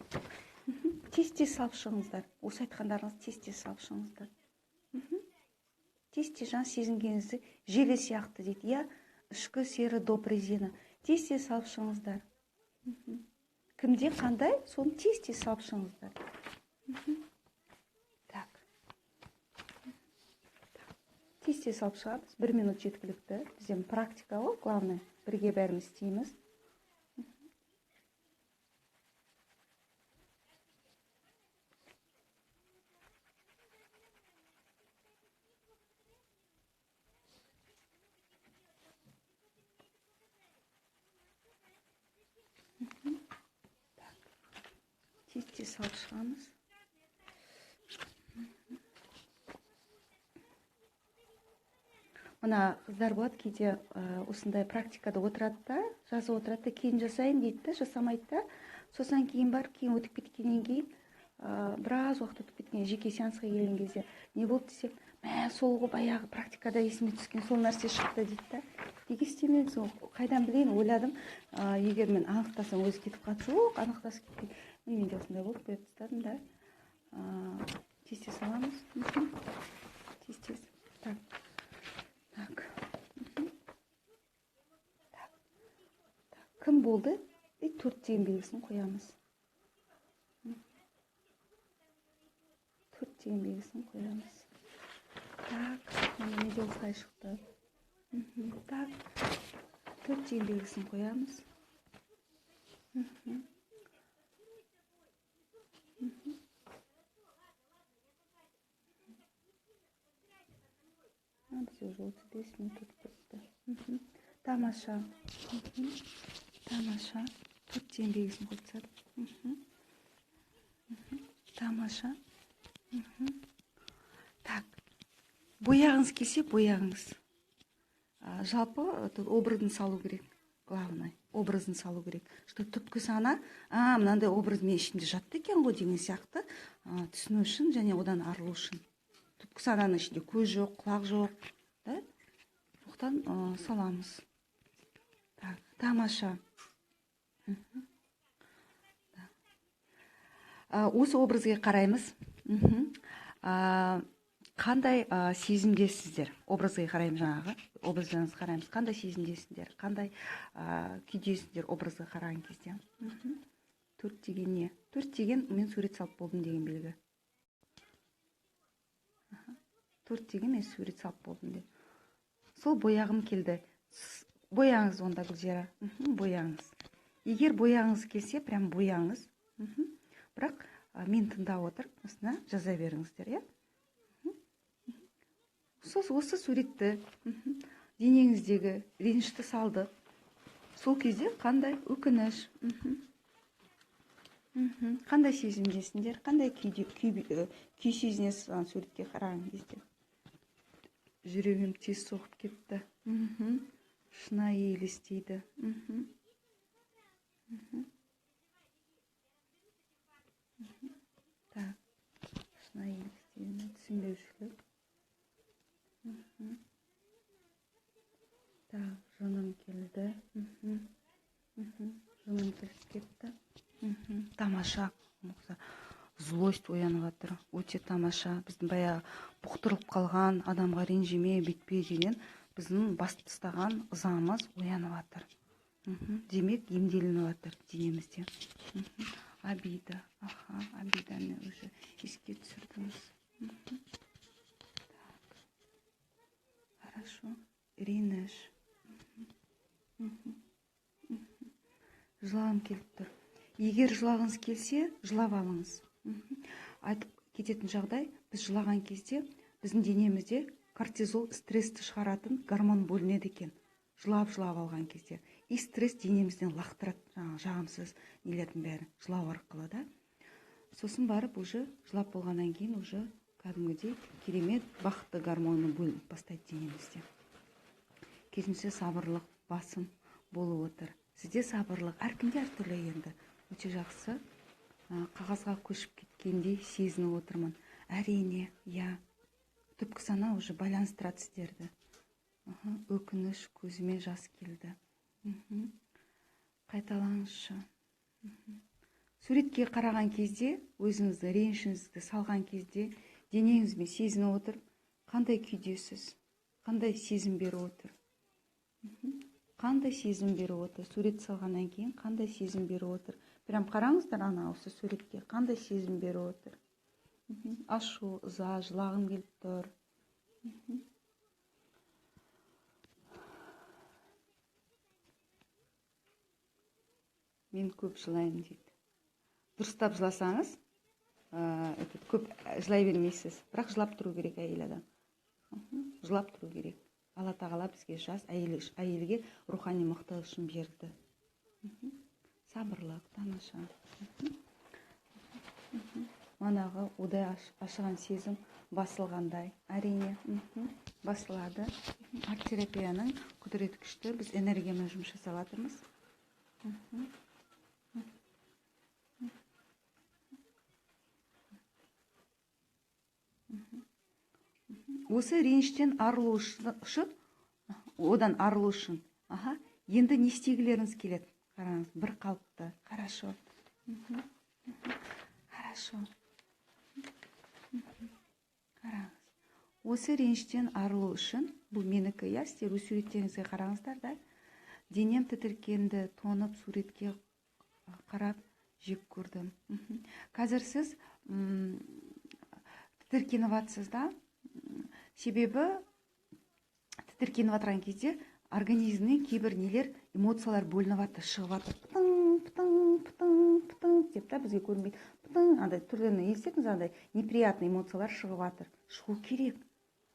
Тез-тез салып шығыңыздар. Осы айтқандарыңызды тез-тез салып шығыңыздар. Тез-тез жан сезінгеніңізді желе сияқты дейді. Иә, ішкі сері доп резина. Тез-тез салып шығыңыздар. Кімде қандай, соны тез-тез салып шығыңыздар. Так. Тез-тез салып шығамыз. 1 минут жеткілікті. Бізде практика ғой, главное. Бірге бәріміз істейміз. Тез-тез салып шығамыз. Мына қыздар болады кейде осындай практикада отырады да, жазып отырады да, кейін жасайын дейді да, жасамайды да. Сосын кейін барып, кейін өтіп кеткеннен кейін, біраз уақыт өтіп кеткен, жеке сеансқа келген кезде не болды десем, мә, сол ғой баяғы практикада есіме түскен сол нәрсе шықты дейді да. Неге істемедіңіз, ол қайдан білейін, ойладым, егер мен анықтасам өзі кетіп қалады, жоқ, анықтасып кетпейді. Менде осындай болды, қойып тастадым да. Тез-тез саламыз. Тез-тез. Так. Так. Так. Так. Кім болды? И 4 деген белгісін қоямыз. 4 деген белгісін қоямыз. Так, мына менде осылай шықты. Так. 4 деген белгісін қоямыз. Бізде уже 35 минут өтіп кетті. Тамаша. Тамаша. 4 деген белгісін қойып тастадық. Тамаша. Так. Бояғыңыз келсе, бояғыңыз. Жалпы, тут образын салу керек. Главное, образын салу керек. Что түпкі сана, мынандай образ мен ішімде жатты екен ғой деген сияқты, түсіну үшін және одан арылу үшін. Түпкі сананың ішінде көз жоқ, құлақ жоқ, да? Сондықтан саламыз. Так, тамаша. Осы образға қараймыз. Қандай сезімдесіздер? Образға қараймыз жаңағы. Образдарыңызға қараймыз. Қандай сезімдесіздер? Қандай күйдесіздер образға қараған кезде? 4 деген не? 4 деген мен сурет салып болдым деген белгі. 4 деген мен сурет салып болдым деп. Сол бояғым келді. Бояңыз онда, Гүлзира. Бояңыз. Егер бояғыңыз келсе, прям бояңыз. Бірақ мен тыңдап отырып, осыны жаза беріңіздер, иә? Осы суретті, денеңіздегі ренішті салдық. Сол кезде қандай өкініш, қандай сезімдесіңдер, қандай күй сезінесіз ана суретке қараған кезде? Жүрегім тез соғып кетті. Шынайы елестейді. Так, шынайы елестейді. Түсінбеушілік. Так, жыным келді. Жыным келіп кетті. Тамаша. Злость оянып жатыр. Өте тамаша. Біздің баяғы бұқтырылып қалған адамға ренжіме, бүйтпе деген біздің басып тастаған ызамыз оянып жатыр. Демек, емделініп жатыр денемізде. Обида. Аха, обиданы уже еске түсірдіңіз. Так. Хорошо. Реніш. Жылағым келіп тұр. Егер жылағыңыз келсе, жылап алыңыз. Айтып кететін жағдай, біз жылаған кезде біздің денемізде кортизол стрессті шығаратын гормон бөлінеді екен. Жылап-жылап алған кезде. И стресс денемізден лақтырады, жаңағы жағымсыз нелердің бәрін жылау арқылы да. Сосын барып уже жылап болғаннан кейін уже кәдімгідей керемет бақытты гормоны бөлініп бастайды денемізде. Керісінше сабырлық басым болып отыр. Сізде сабырлық әркімде әртүрлі енді. Өте жақсы. Қағазға көшіп кеткендей сезініп отырмын. Әрине, иә. Түпкі сана уже байланыстырады сіздерді. Өкініш, көзіме жас келді. Қайталаңызшы. Суретке қараған кезде, өзіңізді ренішіңізді салған кезде, денеңізбен сезініп отырып, қандай күйдесіз, қандай сезім беріп отыр? Қандай сезім беріп отыр? Сурет салғаннан кейін қандай сезім беріп отыр? Прям қараңыздар ана осы суретке, қандай сезім беріп отыр? Ашу, ыза, жылағым келіп тұр. Мен көп жылаймын дейді. Дұрыстап жыласаңыз, көп жылай бермейсіз. Бірақ жылап тұру керек әйел адам. Жылап тұру керек. Алла тағала бізге жас әйелге рухани мықтылық үшін берді. Сабырлық, тамаша. Манағы удай ашыған сезім басылғандай. Әрине, басылады. Арт-терапияның құдіреті күшті. Біз энергиямен жұмыс жасап жатырмыз. Осы реніштен арылу үшін, одан арылу үшін, енді не істегілеріңіз келеді? Қараңыз, бір қалыпты. Хорошо. Хорошо. Қараңыз. Осы реніштен арылу үшін, бұл менікі, иә, сіздер өз суреттеріңізге қараңыздар да. Денем тітіркенді, тоңып суретке қарап жек көрдім. Қазір сіз тітіркеніп жатсыз да, себебі тітіркеніп жатқан кезде организмнен кейбір нелер, эмоциялар бөлініп жатыр, шығып жатыр. Пытың, пытың, пытың, пытың деп та бізге көрінбейді. Пытың, андай түрлерін елестетіңіз, андай неприятный эмоциялар шығып жатыр. Шығу керек.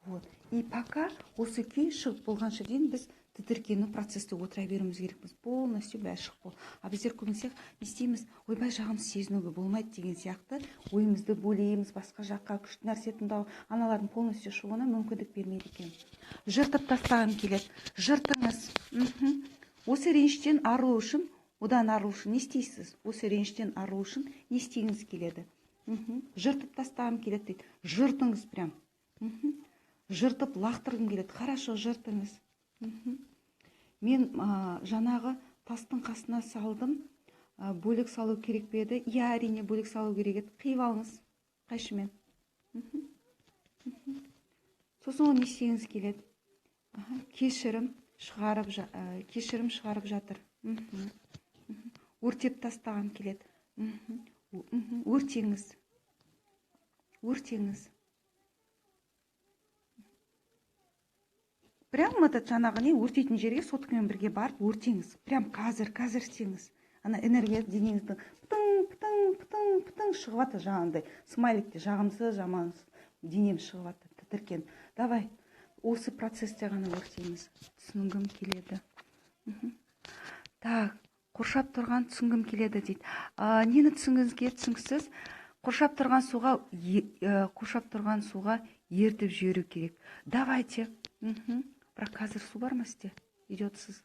Вот. И пока осы күй шығып болғанша дейін біз тітіркену процесті отыра беруіміз керекпіз. Полностью бәрі шығып бол. А біздер көбінесе не істейміз? Ойбай, жағымсыз сезінуге болмайды деген сияқты ойымызды бөлейміз, басқа жаққа күшті нәрсе тыңдау, аналардың полностью шығуына мүмкіндік бермейді екен. Жыртып тастағым келеді. Жыртыңыз. Осы реніштен арылу үшін, одан арылу үшін не істейсіз? Осы реніштен арылу үшін не істегіңіз келеді? Жыртып тастағым келеді дейді. Жыртыңыз прям. Жыртып лақтырғым келеді. Хорошо, жыртыңыз. Мен жаңағы тастың қасына салдым. Бөлік салу керек пе еді? Иә, әрине бөлік салу керек еді. Қиып алыңыз қайшымен. Сосын оны не істегіңіз келеді? Кешірім кешірім шығарып жатыр. Өртеп тастағым келеді. Өртеңіз. Өртеңіз. Прям этот жаңағы не өртейтін жерге соткамен бірге барып өртеңіз. Прям қазір, қазір істеңіз. Ана энергия денеңіздің пытың, пытың, пытың, пытың шығып жатыр жаңағындай. Смайликте жағымсыз, жамансыз денем шығып жатыр, тітіркен. Давай, осы процесте ғана өртеңіз. Түсінгім келеді. Так, қоршап тұрған түсінгім келеді дейді. Нені түсінгіңіз келеді, түсініксіз? Қоршап тұрған суға, қоршап тұрған суға ертіп жіберу керек. Давайте. Бірақ қазір су бар ма сізде? Идетсіз.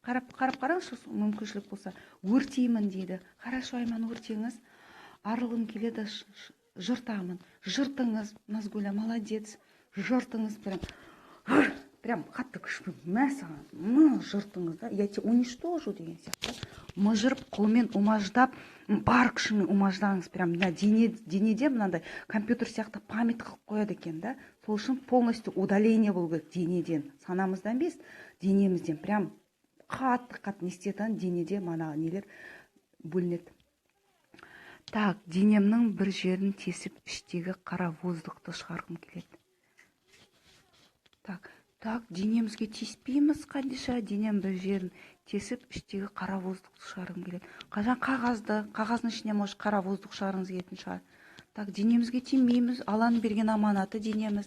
Қарап, қарап қараңызшы, мүмкіншілік болса. Өртеймін дейді. Хорошо, Айман, өртеңіз. Арылғым келеді, жыртамын. Жыртыңыз, Назгүля, молодец. Жыртыңыз прям. Прям қатты күшпен. Мә саған, жыртыңыз да. Я тебя уничтожу деген сияқты. Мыжырып, қолмен умаждап, бар күшімен умаждаңыз. Прям мына денеде мынандай компьютер сияқты память қылып қояды екен да. Сол үшін полностью удаление болу керек денеден. Санамыздан емес, денемізден. Прям қатты-қатты не істететін денеде мана нелер бөлінеді. Так, денемнің бір жерін тесіп, іштегі қара воздухты шығарғым келеді. Так, так, денемізге тиіспейміз, Қадиша. Денем бір жерін тесіп, іштегі қара воздухты шығарғым келеді. Қажан қағазды, қағаздың ішіне, может, қара воздух шығарғыңыз келетін шығар. Так, денемізге тимейміз, Алланың берген аманаты денеміз.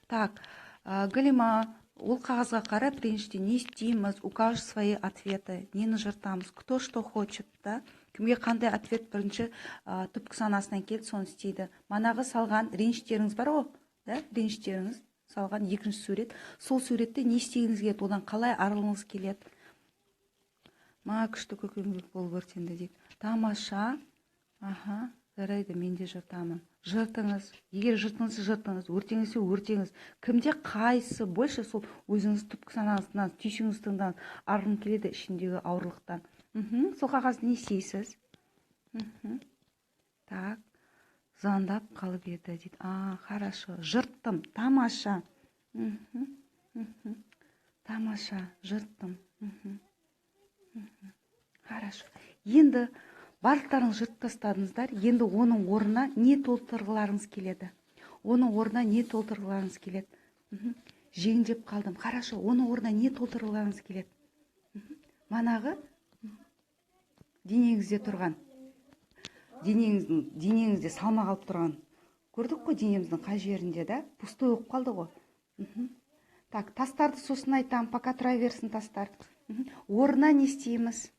Так, Галима, Ол қағазға қарап реніште не істейміз, укажешь свои ответы, нені жыртамыз, кто что хочет, да? Кімге қандай ответ бірінші түпкі санасынан келді, соны істейді. Манағы салған реніштеріңіз бар ғой, да? Реніштеріңіз салған екінші сурет. Сол суретте не істегіңіз келеді, одан қалай арылғыңыз келеді? Маған күшті көкемдік болып өртенді дейді. Тамаша. Аха, жарайды, мен де жыртамын. Жыртыңыз. Егер жыртыңыз, жыртыңыз, өртеңізсе өртеңіз. Кімде қайсы больше, сол өзіңіз түпкі санаңыздан, түйсігіңіз тыңдаңыз. Арғым келеді ішіндегі ауырлықтан. Сол қағазды не істейсіз? Так, звондап қалып еді дейді. А, хорошо, жырттым, тамаша. Тамаша, жырттым. Хорошо. Енді барлықтарыңыз жыртып тастадыңыздар. Енді оның орнына не толтырғыларыңыз келеді? Оның орнына не толтырғыларыңыз келеді? Жеңдеп қалдым. Хорошо, оның орнына не толтырғыларыңыз келеді? Манағы денеңізде тұрған, денеңізде салмақ алып тұрған. Көрдік қой денеміздің қай жерінде, да? Пустой болып қалды ғой. Так, тастарды сосын айтамын, пока тұра берсін тастар. Орнына не істейміз?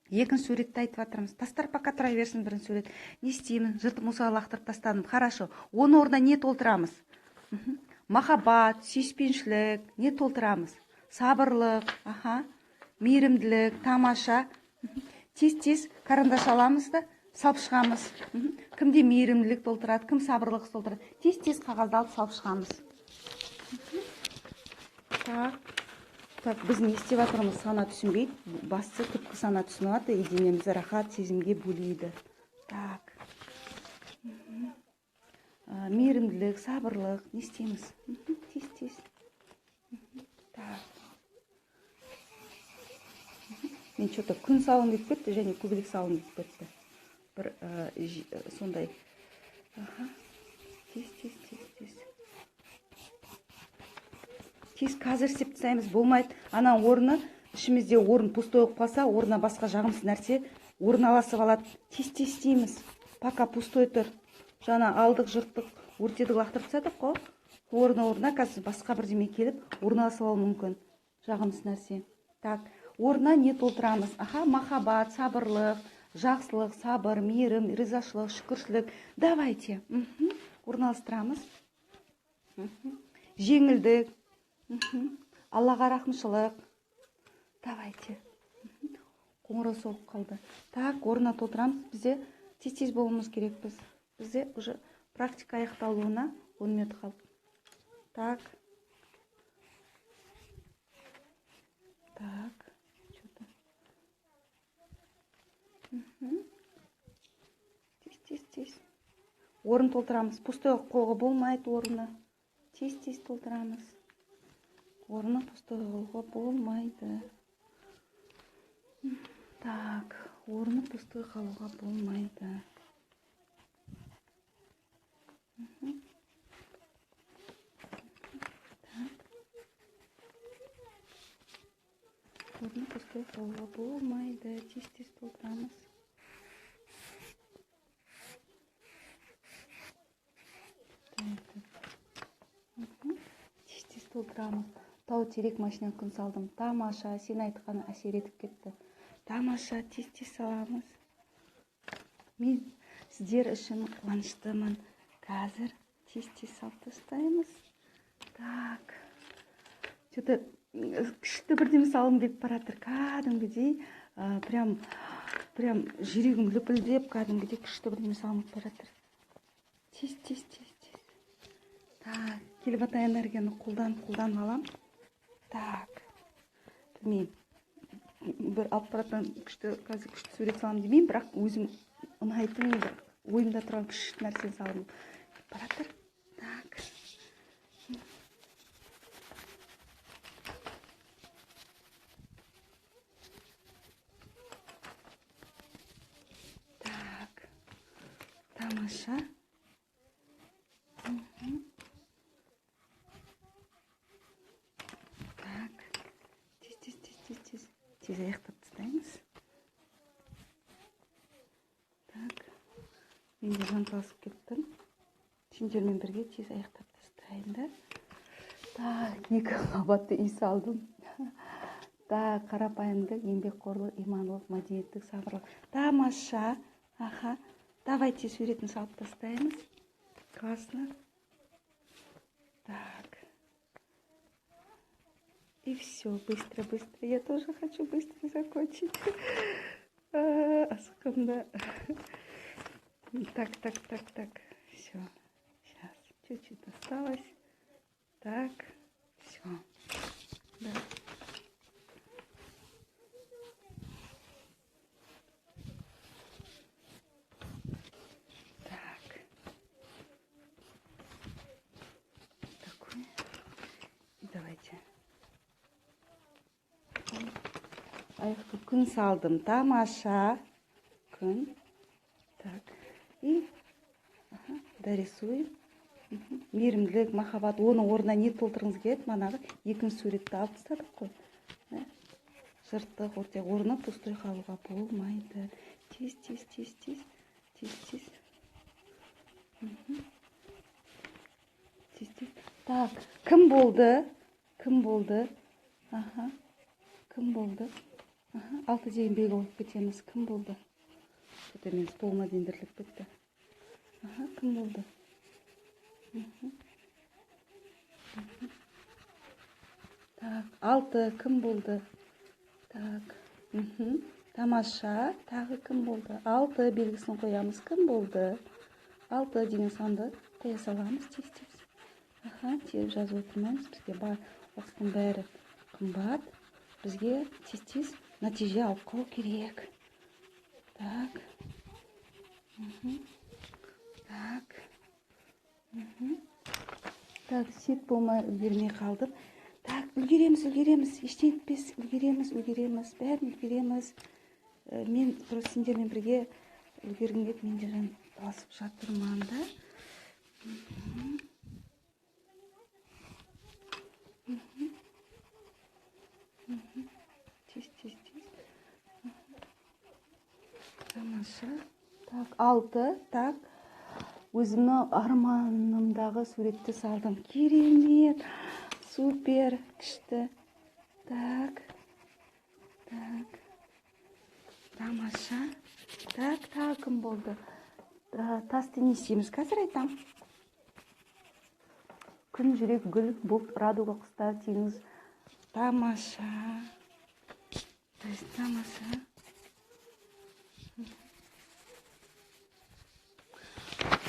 Екінші суретті айтып жатырмыз. Тастар пока тұра берсін, бірінші сурет. Не істеймін? Жыртып мусорға лақтырып тастадым. Хорошо. Оның орнына не толтырамыз? Махаббат, сүйіспеншілік, не толтырамыз? Сабырлық, аха, мейірімділік, тамаша. Тез-тез карандаш аламыз да салып шығамыз. Кімде мейірімділік толтырады, кім сабырлық толтырады. Тез-тез қағазды алып салып шығамыз. Так. Так, біз не істеп жатырмыз, сана түсінбейді. Бастысы түпкі сана түсініп жатыр, и денемізді рахат сезімге бөлейді. Так. Мейірімділік, сабырлық, не істейміз? Тез-тез. Так. Мен что-то күн салғым келіп кетті, және көбелек салғым келіп кетті. Бір сондай. Аха. Тез, тез, тез, тез. Тез қазір істеп тастаймыз, болмайды. Ана орны, ішімізде орын пустой болып қалса, орнына басқа жағымсыз нәрсе орналасып алады. Тез тез істейміз. Пока пустой тұр. Жаңа алдық, жырттық, өртедік, лақтырып тастадық қой. Орны орнына қазір басқа бірдеме келіп орналасып алуы мүмкін. Жағымсыз нәрсе. Так, орнына не толтырамыз? Аха, махаббат, сабырлық, жақсылық, сабыр, мейірім, ризашылық, шүкіршілік. Давайте. Орналастырамыз. Жеңілдік. Аллаға рахымшылық. Давайте. Қоңырау соғып қалды. Так, орнына толтырамыз. Бізде тез-тез болуымыз керекпіз. Бізде уже практика аяқталуына 10 минут қалды. Так. Так. Что-то. Тез, тез, тез. Орын толтырамыз. Пустой қойға болмайды орны. Тез-тез толтырамыз. Орны пустой қылуға болмайды. Так, орны пустой қалуға болмайды. Так. Орны пустой қалуға болмайды. Тез-тез толтырамыз. Тез-тез толтырамыз. Тау терек машина күн салдым. Тамаша, сен айтқан әсер етіп кетті. Тамаша, тез-тез саламыз. Мен сіздер үшін қуаныштымын. Қазір тез-тез салып тастаймыз. Так. Что-то күшті бірдеме салғым келіп бара жатыр. Кәдімгідей, прям жүрегім лүпілдеп, кәдімгідей күшті бірдеме салғым келіп бара жатыр. Тез, тез, тез, тез. Так, келіп ата энергияны қолдан алам. Так, білмеймін, бір алып баратын күшті, қазір күшті сурет саламын демеймін, бірақ өзім ұнайтын бір ойымда тұрған күшті нәрсені салғым келіп бара жатыр. Так. Так, тамаша. Так, тез, тез, тез, тез, тез, тез аяқтап тастаймыз. Так, мен де жанталасып кеттім. Сендермен бірге тез аяқтап тастайын да. Так, 2 қабатты үй салдым. Так, қарапайымдылық, еңбекқорлық, имандылық, мәдениеттік, сабырлық. Тамаша. Аха. Давайте суретін салып тастаймыз. Классно. Так. И все, быстро, быстро. Я тоже хочу быстро закончить. Асыққанда. Так, так, так, так. Все. Сейчас. Чуть-чуть осталось. Так. Все. Да. Так. Такой. Давайте. Аяқты күн салдым. Тамаша. Күн. Так. И дорисуем. Мейірімділік, махаббат. Оның орнына не толтырғыңыз келеді? Манағы екінші суретті алып тастадық қой. Жыртық, орта орны пустой қалуға болмайды. Тез, тез, тез, тез, тез, тез. Тез, тез. Так, кім болды? Кім болды? Аха. Кім болды? Аха, 6 деген белгі қойып кетеміз. Кім болды? Что-то мен столыма дейін діріліп кетті. Аха, кім болды? Так, 6 кім болды? Так, тамаша, тағы кім болды? 6 белгісін қоямыз. Кім болды? 6 деген санды қоя саламыз тез-тез. Аха, теріп жазып отырмаймыз. Бізге бар уақыттың бәрі қымбат. Бізге тез-тез нәтиже алып қалу керек. Так. Так. Так, сет болмай үлгермей қалдым. Так, үлгереміз, үлгереміз. Ештеңе етпес, үлгереміз, үлгереміз. Бәрін үлгереміз. Мен просто сендермен бірге үлгергім келіп, мен де жанталасып жатырмын да. Тез, тез, тез. Тамаша. Так, 6. Так. Өзімнің арманымдағы суретті салдым. Керемет, супер, күшті. Так, так, тамаша. Так, тағы кім болды? Тасты не істейміз? Қазір айтам. Күн, жүрек, гүл, бұлт, радуга, құстар, теңіз. Тамаша. То есть тамаша.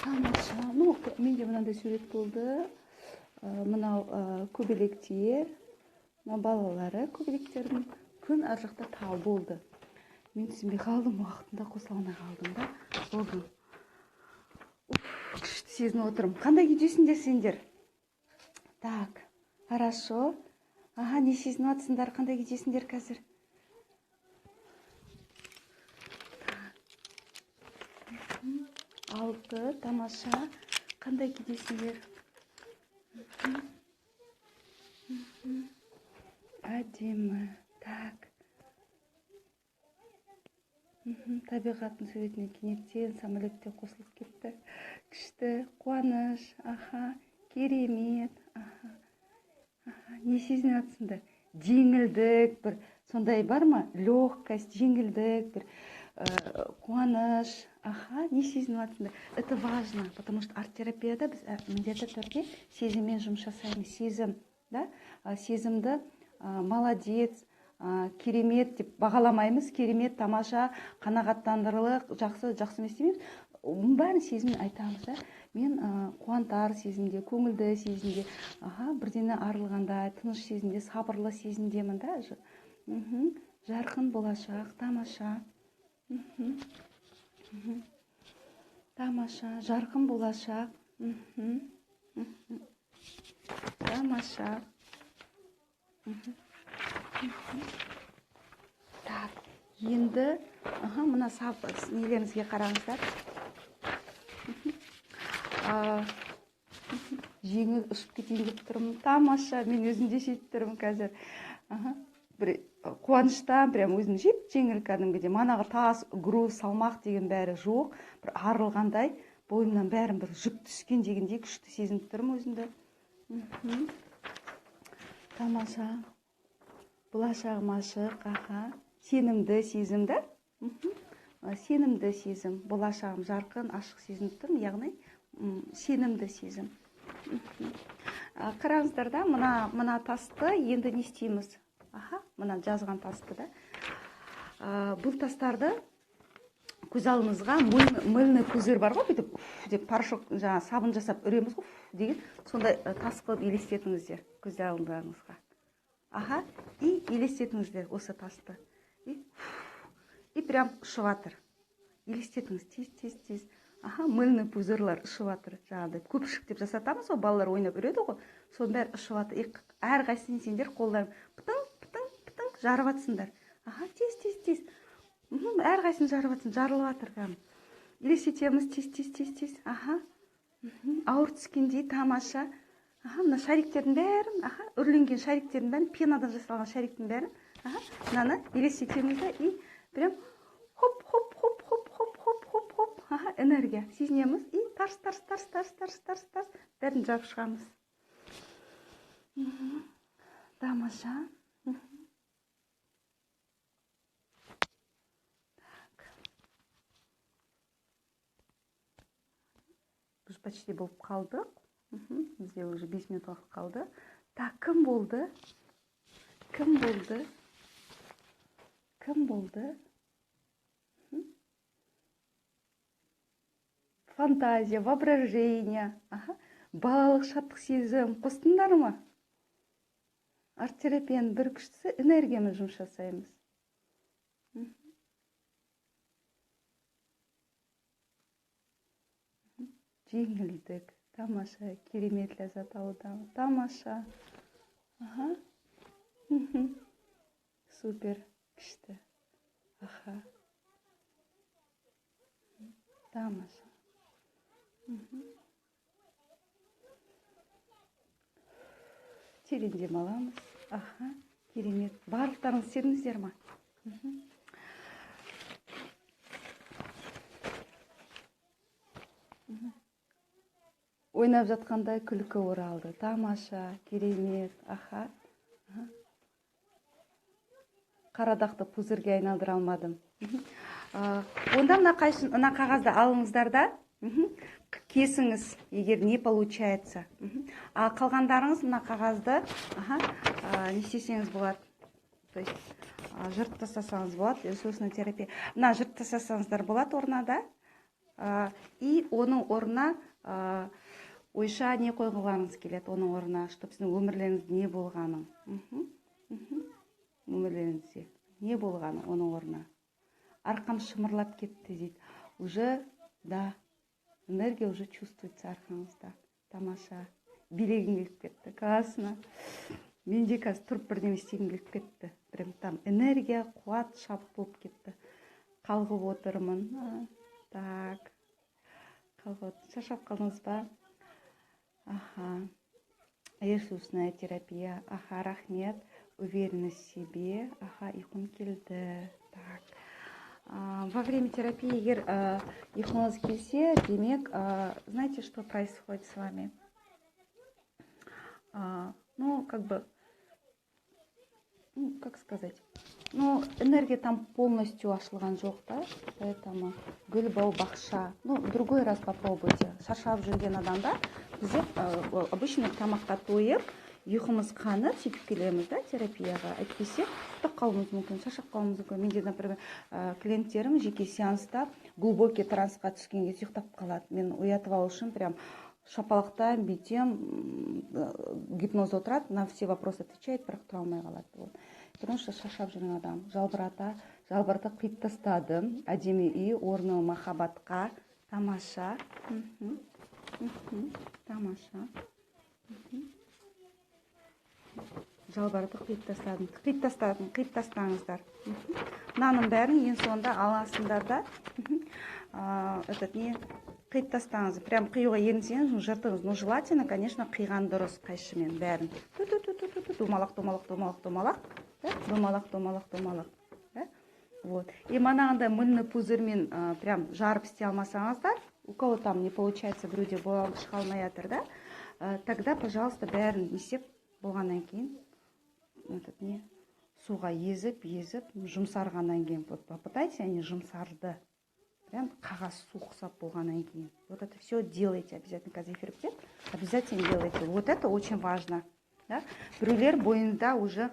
Тамаша. Ну, менде мынандай сурет болды. Мынау көбелектер, мынау балалары көбелектердің. Күн ар жақта тау болды. Мен түсінбей қалдым, уақытында қосыла алмай қалдым да. Болды. Уф, күшті сезініп отырмын. Қандай күйдесіңдер сендер? Так, хорошо. Аха, не сезініп жатсыңдар? Қандай күйдесіңдер қазір? 6, тамаша. Қандай күйдесіңдер? Әдемі. Так. Табиғаттың суретіне кенеттен самолетте қосылып кетті. Күшті, қуаныш, аха, керемет, аха. Аха, не сезініп жатсыңдар? Жеңілдік, бір сондай бар ма? Легкость, жеңілдік, бір қуаныш, аха, не сезініп жатсыңдар? Это важно, потому что арт-терапияда біз міндетті түрде сезіммен жұмыс жасаймыз. Сезім, да? Сезімді молодец, керемет деп бағаламаймыз. Керемет, тамаша, қанағаттандырылық, жақсы, жақсы емес демейміз. Оның бәрін сезіммен айтамыз, да? Мен қуантар сезімде, көңілді сезімде, аха, бірдеңе арылғанда, тыныш сезімде, сабырлы сезімдемін, да? Жарқын болашақ, тамаша. Тамаша, жарқын болашақ. Тамаша. Так, енді, аха, мына сап нелеріңізге қараңыздар. Жеңіл ұшып кетейін деп тұрмын. Тамаша, мен өзім де сөйтіп тұрмын қазір. Аха, бір қуаныштан прям өзім жеп-жеңіл кәдімгідей. Манағы тас, груз, салмақ деген бәрі жоқ. Бір арылғандай, бойымнан бәрін бір жүк түскен дегендей күшті сезініп тұрмын өзімді. Тамаша. Болашағым ашық, аха. Сенімді сезім, да? Сенімді сезім. Болашағым жарқын, ашық сезініп тұрмын, яғни сенімді сезім. Қараңыздар да, мына тасты енді не істейміз? Аха, мына жазған тасты да. Бұл тастарды көз алдымызға мыльный пузырь бар ғой, бүйтіп уф деп порошок, жаңа сабын жасап үреміз ғой, уф деген сондай тас қылып елестетіңіздер көз алдыңызға. Аха, и елестетіңіздер осы тасты. И, уф, и прям ұшып жатыр. Елестетіңіз, тез, тез, тез. Аха, мыльный пузырлар ұшып жатыр. Жаңағыдай көпшік деп жасатамыз ғой, балалар ойнап үреді ғой, соның бәрі ұшып жатыр. И әрқайсысын сендер қолдарың пытың, пытың, пытың жарып жатсыңдар. Аха, тез, тез, тез. Әрқайсысын жарып жатсың, жарылып жатыр кәдімгі. Елестетеміз, тез, тез, тез, тез. Аха. Ауыр түскендей тамаша. Аха, мына шариктердің бәрін, аха, үрленген шариктердің бәрін, пенадан жасалған шариктің бәрін, аха, мынаны елестетеміз да, и прям хоп, хоп, хоп, хоп, хоп, хоп, хоп, хоп, аха, энергия сезінеміз, и тарс, тарс, тарс, тарс, тарс, тарс, тарс, бәрін жарып шығамыз. Тамаша. Так. Біз почти болып қалдық. Бізде уже 5 минут уақыт қалды. Так, кім болды? Кім болды? Кім болды? Фантазия, воображение. Аха. Балалық шаттық сезім. Қостыңдар ма? Арт-терапияның бір күштісі энергиямен жұмыс жасаймыз. Жеңілдік. Тамаша, керемет ләззат алудамын. Тамаша. Аха. Супер, күшті. Аха. Тамаша. Терең демаламыз. Аха, керемет. Барлықтарыңыз серіңіздер ма? Ойнап жатқанда күлкі оралды. Тамаша, керемет. Аха. Қарадақты пузырьге айналдыра алмадым. Онда мына қайшын, мына қағазды алыңыздар да, кесіңіз, егер не получается. А қалғандарыңыз мына қағазды, аха, не істесеңіз болады. То есть, жыртып тастасаңыз болады, ресурсная терапия. Мына жыртып тастасаңыздар болады орнына да. И оның орнына, ойша не қойғыларыңыз келеді оның орнына, чтоб сіздің өмірлеріңізде не болғанын. Өмірлеріңізде не болғаны оның орнына. Арқам шымырлап кетті дейді. Уже, да, энергия уже чувствуется арқаңызда. Тамаша. Билегім келіп кетті. Классно. Мен де қазір тұрып бірдеме істегім келіп кетті. Прям там энергия, қуат, шабыт болып кетті. Қалғып отырмын. Так. Қалғып отырмын. Шаршап қалдыңыз ба? Аха. Ресурсная терапия. Аха, рахмет. Уверенность в себе. Аха, ұйқым келді. Так. Во время терапии, егер ұйқыңыз келсе, демек, знаете, что происходит с вами? Ну, как бы, ну, как сказать? Ну, энергия там полностью ашылған жоқ, да? Поэтому гүл бау бақша. Ну, другой раз попробуйте. Шаршап жүрген адамдар бізде, обычно тамаққа тойып, ұйқымыз қанып, сөйтіп келеміз, да, терапияға. Әйтпесе, ұйықтап қалуымыз мүмкін, шаршап қалуымыз мүмкін. Менде, например, клиенттерім жеке сеанста глубокий трансқа түскен кезде ұйықтап қалады. Мен оятып алу үшін прям шапалақтаймын, бүйтем, гипноз отырады, на все вопросы отвечает, бірақ тұра алмай қалады. Вот. Потому что шаршап жүрген адам. Жалбырата қиып тастадым. Әдемі үй, орны махаббатқа. Тамаша. Тамаша. Жалбырата қиып тастадым. Қиып тастадым, қиып тастаңыздар. Мынаның бәрін ең соңында аласыңдар да. Этот не қиып тастаңыз. Прям қиюға ерінсеңіз, жыртыңыз. Но желательно, конечно, қиған дұрыс қайшымен бәрін. Ту-ту-ту-ту-ту-ту, домалақ, домалақ, домалақ, домалақ. Да? Домалақ, домалақ, домалақ. Да? Вот. И манағындай мыльный пузырьмен, прям жарып істей алмасаңыздар, у кого там не получается, біреуде бола шыға алмай жатыр, да? Тогда, пожалуйста, бәрін не істеп болғаннан кейін Этот не суға езіп, езіп, жұмсарғаннан кейін, вот попытайтесь, они жұмсарды. Прям қағаз су ұқсап болғаннан кейін. Вот это все делайте обязательно, қазір эфир бітеді, обязательно делайте. Вот это очень важно. Да? Біреулер бойында уже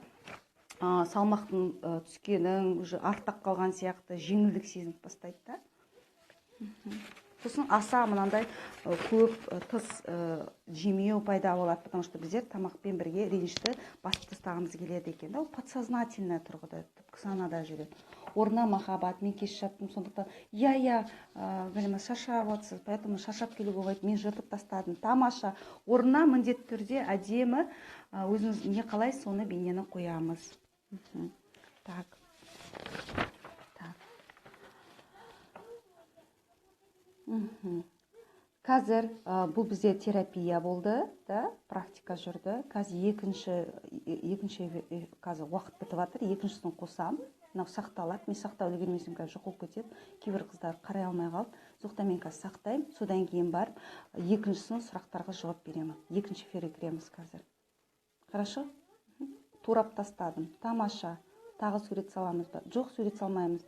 салмақтың түскенін, уже артта қалған сияқты жеңілдік сезініп бастайды да. Сосын аса мынандай көп тыс жемеу пайда болады, потому что біздер тамақпен бірге ренішті басып тастағымыз келеді екен да. Ол подсознательный тұрғыда, түпкі санада жүреді. Орнына махаббат, мен кеш жаттым, сондықтан, иә, Галима, шаршап жатсыз, поэтому шаршап келуге болмайды, мен жыртып тастадым, тамаша. Орнына міндетті түрде әдемі, өзіңіз не қалайсыз, соны бейнені қоямыз. Так, так. Қазір бұл бізде терапия болды, да, практика жүрді. Қазір екінші, қазір уақыт бітіп жатыр, екіншісін қосам. Мынау сақталады. Мен сақтау үлгермесем, қазір жоқ болып кетеді. Кейбір қыздар қарай алмай қалды. Сондықтан мен қазір сақтаймын. Содан кейін барып екіншісін сұрақтарға жауап беремін. Екінші эфирге кіреміз қазір. Хорошо? Турап тастадым. Тамаша. Тағы сурет саламыз ба? Жоқ, сурет салмаймыз.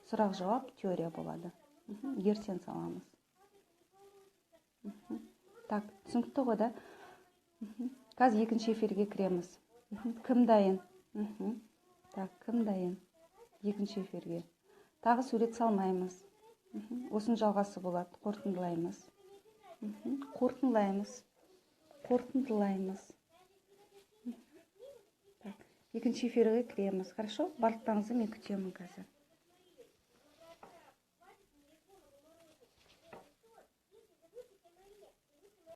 Сұрақ жауап теория болады. Ертең саламыз. Так, түсінікті ғой, да? Қазір екінші эфирге кіреміз. Кім дайын? Так, кім дайын? Екінші эфирге. Тағы сурет салмаймыз. Осының жалғасы болады. Қорытындылаймыз. Қорытындылаймыз. Қорытындылаймыз. Так, екінші эфирге кіреміз. Хорошо? Барлықтарыңызды мен күтемін қазір.